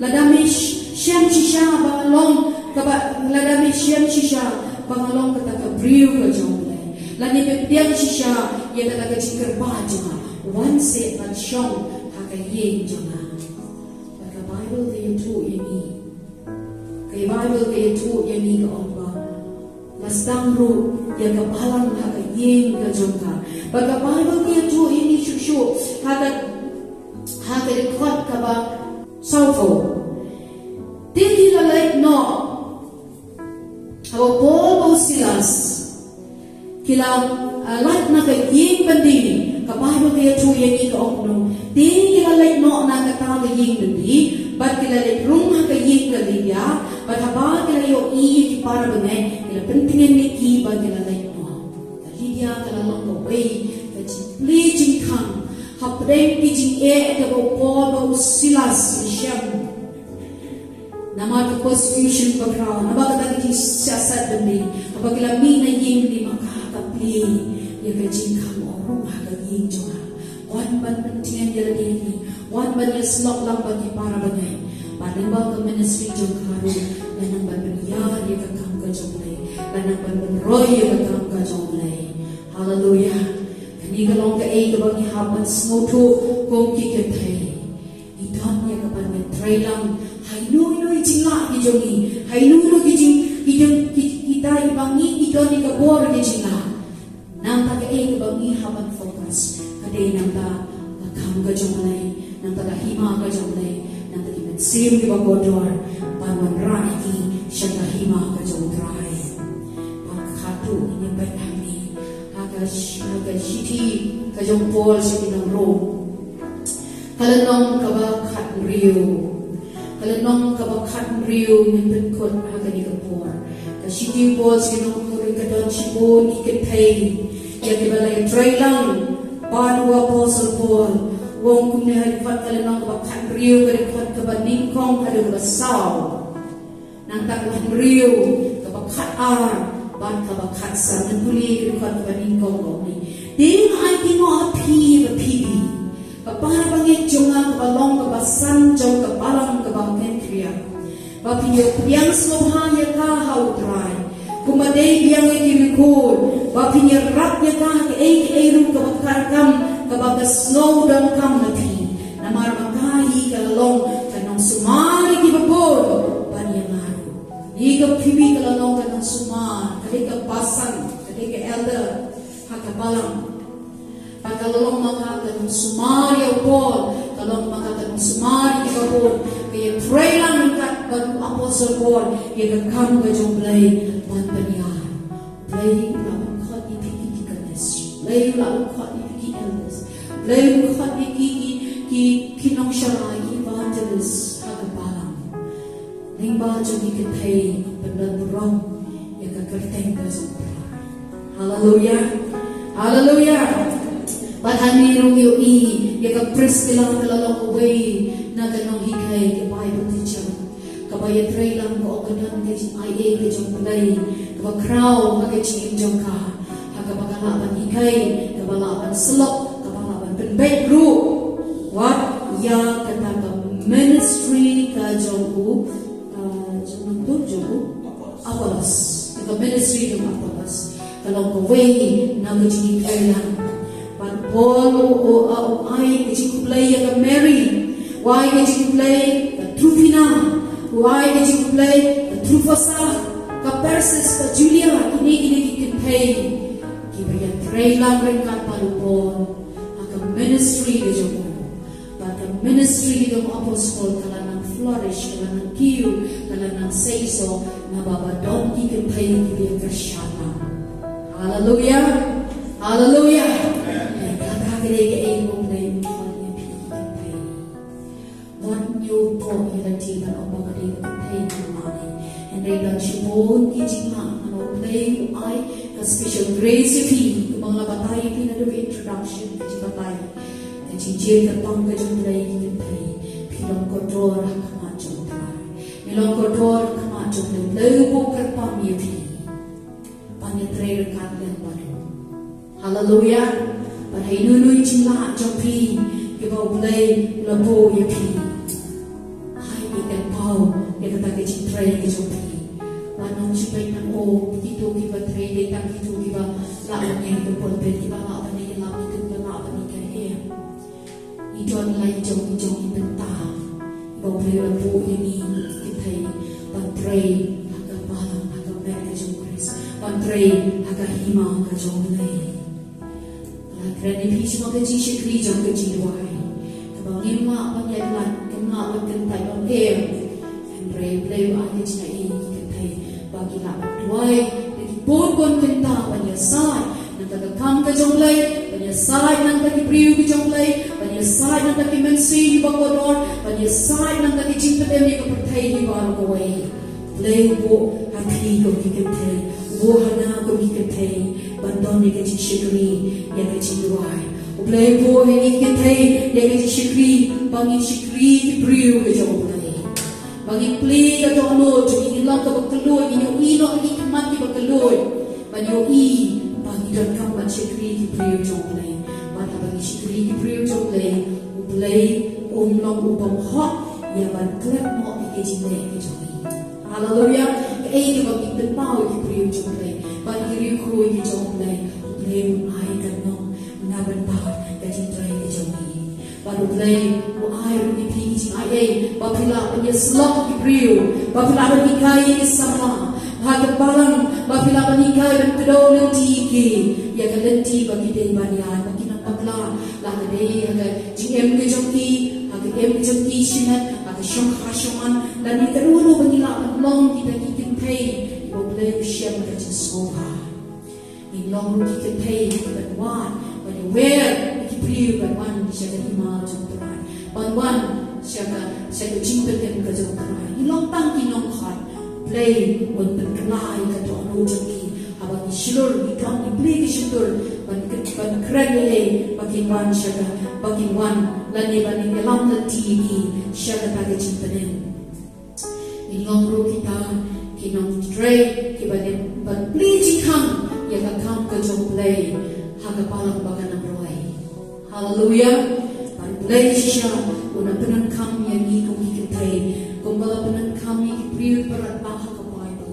lada me sh-, shem shisha ba nga long kaba, lada me shem shisha ba nga long kata ka briew ka jong U Blei, lane me pdiang shisha ïa kata ka jingkyrpad jong nga, wan seh ban shong ha ka ïing jong nga. Bad ka Baibl ka ïathuh ïa ngi, ka Baibl ka ïathuh ïa ngi, ka ong ba la sdang ruh ïa ka balang ha ka ïing ka jong ka. Bad ka Baibl ka ïathuh ïa ngi shuh shuh ha ka, ha ka dkhot kaba sawphew: Te ki la leit noh, haba u Paul bad u Silas ki la, ah, lait na ka ïing byndi, ka Baibl ka ïathuh ïa ngi, ka ong kumno: Te ki la leit noh na kata ka ïing byndi, bad ki la leit rung ha ka ïing ka Lidia, bad haba ki la ïohi ïa ki para bangeit, ki la pyntngen ïa ki bad ki la leit noh. Ka Lidia ka la long kawei ka jingplie jingkhang hapdeng ki jingeh kaba u Paul bad u Silas ki shem. Namar ka persecution bakhraw, namar kata ka jingsiasat byndi, haba ki la mih na ïing byndi, ma ka, ka plie ïa ka jingkhang, ong: Rung ha ka ïing jong nga. Wan ban pyntngen ïa lade hi, wan ban ïasyllok lang bad ki para bangeit. Bad lyngba ka ministry jong ka ruh, la nang ban pynïar ïa ka kam ka jong U Blei, la nang ban pynroi ïa ka kam ka jong U Blei. Haleluia. Kane ka long kaei kaba ngi hap ban sngewthuh kum ki kynthei. Ngi don ïa ka ban ïatreilang ha ino ino i jinglah ki jong ngi, ha ino ino ki jing, ki jong, ki, kita kiba ngi, ngi don ïa ka bor ki jinglah. Nangta kaei kaba ngi hap ban focus, ka dei nangta ka kam ka jong U Blei, nangta ka hima ka jong U Blei, nangta ki mynsiem kiba kordor, ban wanrah ïa ki sha ka hima ka jong U Trai. Bad kata ngi peit hangne ha ka sh-, ha ka shithi ka jong u Paul sha ki nong Rom. Ka lynnong kaba khathynriew. Ka lynnong kaba khathynriew ngin pynkut ha kane ka por. Ka shithi u Paul sha ki nong Korinth, ka don shibun ki kynthei ïa kiba la ïatreilang Bad u Apostol Paul u ong kumne ha dkhot ka lynnong kaba khathynriew, ka dkhot kaba nyngkong haduh kaba saw. Nangta ka hynriew, kaba khatar bad kaba khatsan. Ngan pule ka dkhot kaba nyngkong, ka ong kumne: Te nga aiti noh ha phi, ïa phi, ka para bangeit jong nga kaba long kaba san jong ka balang kaba ha Kenkrea, ba phin ïa pdiang sngewbha ïa ka ha U Trai, kumba dei biang ïa ki riewkhuid, ba phin ïarap ïa ka ha kaei kaei ruh kaba kar kam, kaba ka sngew donkam na phi. Namar ba ka hi ka la long ka nongsumar ïa kiba bun ban ïa nga ruh. Ïa ka Phoebe ka la long ka nongsumar, ka dei ka basan, ka dei ka elder ha ka balang. Bad ka la long ma ka ka nongsumar ïa u Paul, ka long ma ka ka nongsumar ïa kiba bun, ka ïatrei lang ryngkat bad u Apostol Paul ïa ka kam ka jong U Blei ban pynïar. U Blei u la pynkhot ïa phi ki deaconess, U Blei u la pynkhot ïa phi ki elders, U Blei u pynkhot ïa phi ki, ki, ki nongshakri, ki evangelist ha ka balang. Lyngba jong ki kynthei, pynlong burom ïa ka kyrteng ka jong U Trai. Haleluia. Haleluia. Bad hangne ruh ngi ïohi ïa ka Priskilla, ka la long kawei na ka nonghikai, ka Bible teacher, kaba ïatrei lang, ka ong ka don ka jingaiei ka jong U Blei kaba khraw ha ka jingim jong ka, ha kaba ka lah ban hikai, kaba lah ban syllok, kaba lah ban pynbeit ruh wat ïa kata ka ministry ka jong u, ah, jong u, jong u Apollos, ka ministry jong u Apollos. Ka long kawei na ka jinghikai lang. Bad u Paul u, u, u ai ka jingkhublei ïa ka Mary, u ai ka jingkhublei ka Trufina, u ai ka jingkhublei ka Trufosa, ka Persis, ka Julia, kine, kine ki kynthei kiba ïatrei lang ryngkat bad u Paul ha ka ministry ka jong u. Bad ka ministry ka jong u Apostol ka la nang flourish, ka la nang kiew, ka la nang seisoh, naba ba don ki kynthei kiba ïa kyrshan. Haleluia. Haleluia. Kata ka dei kaei kaba U Blei u khot ïa phi ki kynthei. Wat ñiew pok ïa lade ban ong ba ka dei ka kynthei ka mane. Hynrei don shibun ki jingma, naba U Blei u ai ka special grace ïa phi, kumba nga la batai ïa phi naduh ka introduction, ka jingbatai. Ka jingkyrpang ka jong U Blei ïa ki kynthei. Phi long kordor ha khmat jong U Trai. Phi long kordor ha khmat jong U Blei. U Blei u kyrpang ïa phi ban ïatrei ryngkat lem bad u. Haleluia. Bad ha ino ino i jinglah jong phi kiba U Blei u la buh ïa phi, ai, ai kynmaw ïa kata ka jingtrei ka jong phi. Bad ym ju peit nang, oh, kito kiba trei dei tang kito kiba lah ban ïeng ha ka pulpit, kiba lah ban ïalap, kito kiba lah ban ïatrei. Ngi don la i jong i jong i bynta ba U Blei u la buh ïa ngi ki kynthei ban trei ha ka balang, ha ka met ka jong U Khrist, ban trei ha ka hima ka jong U Blei. La kren ïa phi shaphang ka jingshakri jong ka jingduwai, kaba ngim lah ban ïaid lait, ngim lah ban kyntait ong em. Hynrei U Blei u ai ka jingaiei ïa ki kynthei ba ki lah ban duwai da ki bun bun kynta, ban ïasaid na ka kam ka jong U Blei, ban ïasaid na ka ki briew ka jong U Blei, ban ïasaid na ka ki mynsiem kiba kordor, ban ïasaid na ka ki jingpynim ïa ka pyrthei hi baroh kawei. U Blei u buh ha phi ko ki kynthei, u buh ha nga ko ki kynthei ban don ïa ka jingshakri ïa ka jingduwai. U Blei u buh ha ngi ki kynthei ïa ka jingshakri ba ngin shakri ki briew ka jong U Blei. Ba ngin plie ka dohnud jong ngi, ngin long kaba kylluid, ngin ïohi noh ïa ki khmat kiba kylluid. Ban ïohi ba ngi donkam ban shakri ki briew jong U Blei. Bad haba ngi shakri ki briew jong U Blei, U Blei um long u bym hok ïa ban klet noh ïa ka jingleh ka jong ngi. Haleluia. Kaei kaba ngi pynpaw ïa ki briew jong U Blei, bad ki riewkhuid ki jong U Blei, U Blei un ai ka nong na bynta ka jingtrei ka jong ngi. Bad U Blei u ai ruh ïa phi ki jingaiei ba phi lah ban ïasyllok ïa ki briew, ba phi lah ban hikai ïa ki samla ha ka balang, ba phi lah ban hikai ban kdew lynti ïa ki, ïa ka lynti ba ki dei ban ïaid, ba kin ym bakla, la ka dei ha ka jingim ka jong ki, ha ka im ka jong ki shimet, ha ka shongkha shongman, lane kano kano ba ngi lah ban long kita ki kynthei ba U Blei u shem da ka jingsngewbha. Ngin long ruh ki kynthei kiban wad, ban ïawer ïa ki briew ban wan sha ka hima jong U Trai, ban wan sha ka, sha ka jingpynim ka jong U Trai. Ngin long tang ki nongkhot. U Blei un pynkylla ïa ka dohnud jong ki Ba ngi shlur, ngi don, ngi plie ki shyntur ban, ban kren ïa ki ba kin wan sha ka, ba kin wan lane ban ïalam lynti ïa ki sha kata ka jingpynim. Ngin long ruh kita ki nongtrei kiba dei ban plie jingkhang ïa ka kam ka jong U Blei ha ka balang ba kan nang rwai. Haleluya. Bad U Blei shisha un nang pyndonkam ïa ngi kum ki kynthei, kumba la pyndonkam ïa ki briew ba radbah ha ka Baibl.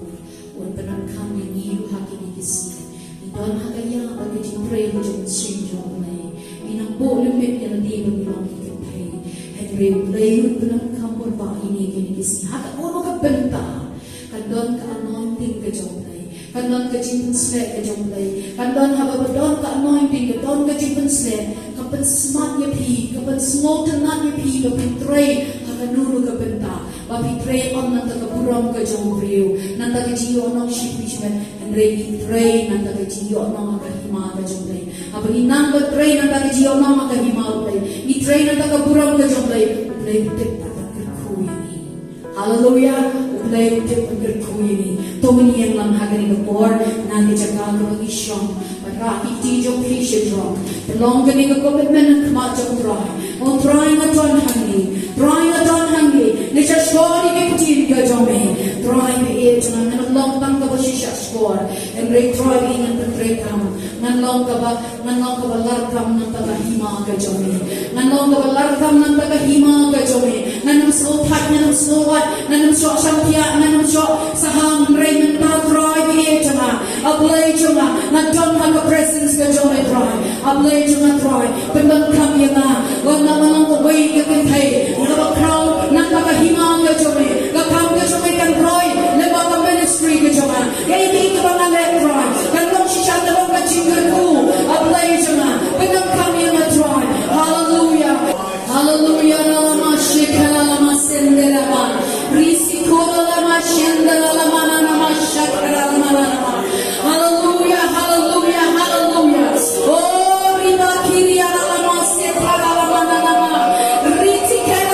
Un pyndonkam ïa ngi ruh ha kine ki sngi. Ngi don ha ka ïa bad ka jingtrei jong u syiem jong U Blei. Ngi nang buh limit ïa lade ba ngi long ki kynthei. Hynrei U Blei un pyndonkam bor ba ïa ngi kine ki sngi. Ha kano kano ka bynta kan don ka anointing ka jong U Blei. Kan don ka jingpynsleh ka jong U Blei. Kan don haba ba don ka anointing, ka don ka jingpynsleh, ka pynsmat ïa phi, ka pynsngewtynnat ïa phi ba phin trei ha kano kano ka bynta. Ba phi trei ym na ka bynta ka burom ka jong u briew, na ka bynta ka jingïohnong shi phi shi met, hynrei ngi trei na ka bynta ka jingïohnong ka hima ka jong U Blei. Haba ngi nang ba trei na ka bynta ka jingïohnong ka hima U Blei, ngi trei na ka bynta ka burom ka jong U Blei, U Blei u tip bad u kyrkhu ïa ngi. Haleluya, U Blei u tip bad u kyrkhu ïa ngi. To ngin ïeng lang ha kane ka por, na ka jaka kaba ngi shong. Bad rah ki kti jong phi sha jrong. Pynlong kane ka commitment ha khmat jong U Trai. O Trai, nga don hangne. Trai, nga don hangne. Nga sngewsih ïa ka ktien ka jong me. Trai, me ïeit jong nga, ngan ym long tang kaba shisha shkor. Hynrei Trai, me ngan pyntreikam. Ngan long kaba, ngan long kaba larkam na ka bynta ka hima ka jong me. Ngan long kaba larkam na ka bynta ka hima ka jong me. Ngan ym sngewthait, ngan ym sngewwad, ngan ym shoh shang thiah, ngan ym shoh sahang, hynrei mynta Trai, me ïeit jong nga. A Blei jong nga, nga don ha ka presence ka jong me Trai. A Blei jong nga Trai, pyndonkam ïa nga. Wat la nga long kawei ka kynthei kaba khraw na ka bynta ka hima ka jong me. Ka kam ka jong me kan roi lyngba ka ministry ka jong nga. Kaei kaei kaba nga leh Trai, kan long shisha ka long ka jingkyrkhu. A Blei jong nga, pyndonkam ïa nga Trai. Haleluya. Haleluya. Lama shikha lama sendera ba. Risi koro lama shendera lama na nama shakara lama na nama. Haleluya, haleluya, haleluya. Oh, riba kiri ala lama seta lama na nama. Riti kere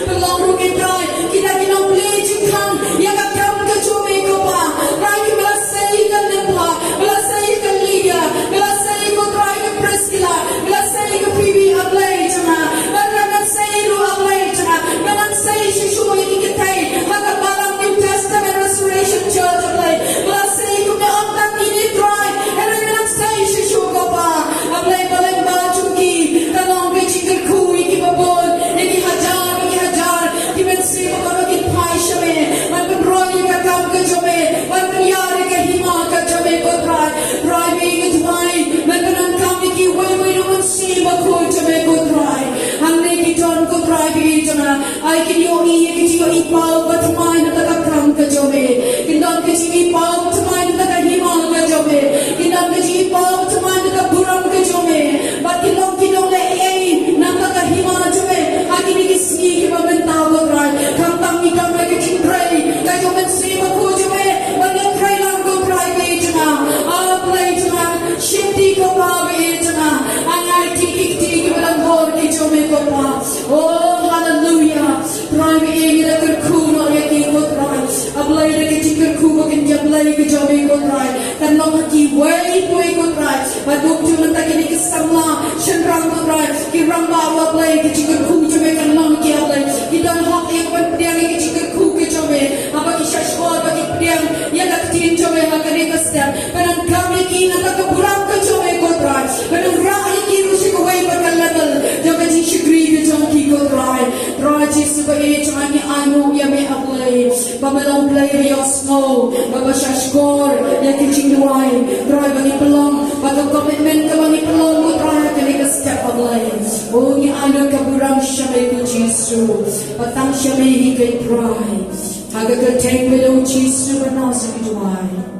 Pynlong ruh, ko Trai, kita ki nongplie jingkhang ïa ka kam ka jong me, ko Pa. Trai, kiba la sei ïa ka Nympha, ba la sei ïa ka Lydia, ba la sei, ko Trai, ïa ka Priscilla, ba la sei ïa ka Phoebe, A Blei jong nga. Bad ngan sei ruh, A Blei jong nga, ngan sei shisha ïa ki kynthei ha ka balang New Testament Restoration Church, A Blei, ba la sei kumne ym tang kine, Trai, hynrei ngan sei shisha, ko Pa. A Blei, ba lyngba jong ki kan long ka jingkyrkhu ïa kiba bun, ïa ki hajar, ïa ki hajar ki mynsiem baroh kin phai sha me ban pynroi ïa ka kam ka jong me, ban pynïar ïa ka hima ka jong me, ko Trai. Trai, ba ïa ki duwai ban pyndonkam ïa kiwei kiwei na u Mynsiem Bakhuid jong me, ko Trai. Hangne ki don, ko Trai, ba ïa jong nga, ai kin ïohi ïa ka jingïohi paw ba thymmai na ka kam ka jong me. Kin don ka jingïohi paw ba thymmai na ka hima ka jong me. Kin don ka jingïohi paw ba thymmai na ka burom ka jong me. Bad kin long ki nongleh ei na ka hima jong me ha kine ki sngi kiba mynta, ko Trai. Khamtam ngi don ka jingtrei ka jong u Mynsiem Bakhuid jong me ban ïatrei lang, ko Trai, ba ïa jong nga. A Blei jong nga, shim kti, ko Pa, ba ïa jong nga. Ai ngi kti ki kti kiba don bor ki jong me, ko Pa. Oh, haleluya. Trai, ba ïa ngi da kyrkhu noh ïa ki, ko Trai. A Blei, da ka jingkyrkhu ba kynja Blei ka jong me, ko Trai, kan long ha kiwei kiwei, ko Trai. Bad kumjuh mynta kine ki samla shynrang, ko Trai, ki rangbah, A Blei, ka jingkyrkhu jong me kan long ha ki, A Blei. Ki don hok ïa ka ban pdiang ïa ka jingkyrkhu ka jong me. Haba ki shahshkor, ba ki pdiang ïa ka ktien jong me ha kane ka step. Pyndonkam ïa ki na ka bynta ka burom ka jong me, ko Trai. Pynrah ïa ki ruh sha kawei pat ka level jong ka jingshakri ka jong ki, ko Trai. Trai Jisu, ba ïa jong nga, ngi ainguh ïa me, A Blei, ba me long Blei ba ïohsngew, ba, ba shahshkor ïa ki jingduwai, Trai, ba ngi pynlong, ba ka commitment kaba ngi pynlong, ko Trai, ha kane ka step, A Blei. Oh, ngi ainguh ka burom sha me, ko Jisu. Ba tang sha me hi, ko Trai. Ha ka kyrteng u Jisu ba nang sa ki duwai.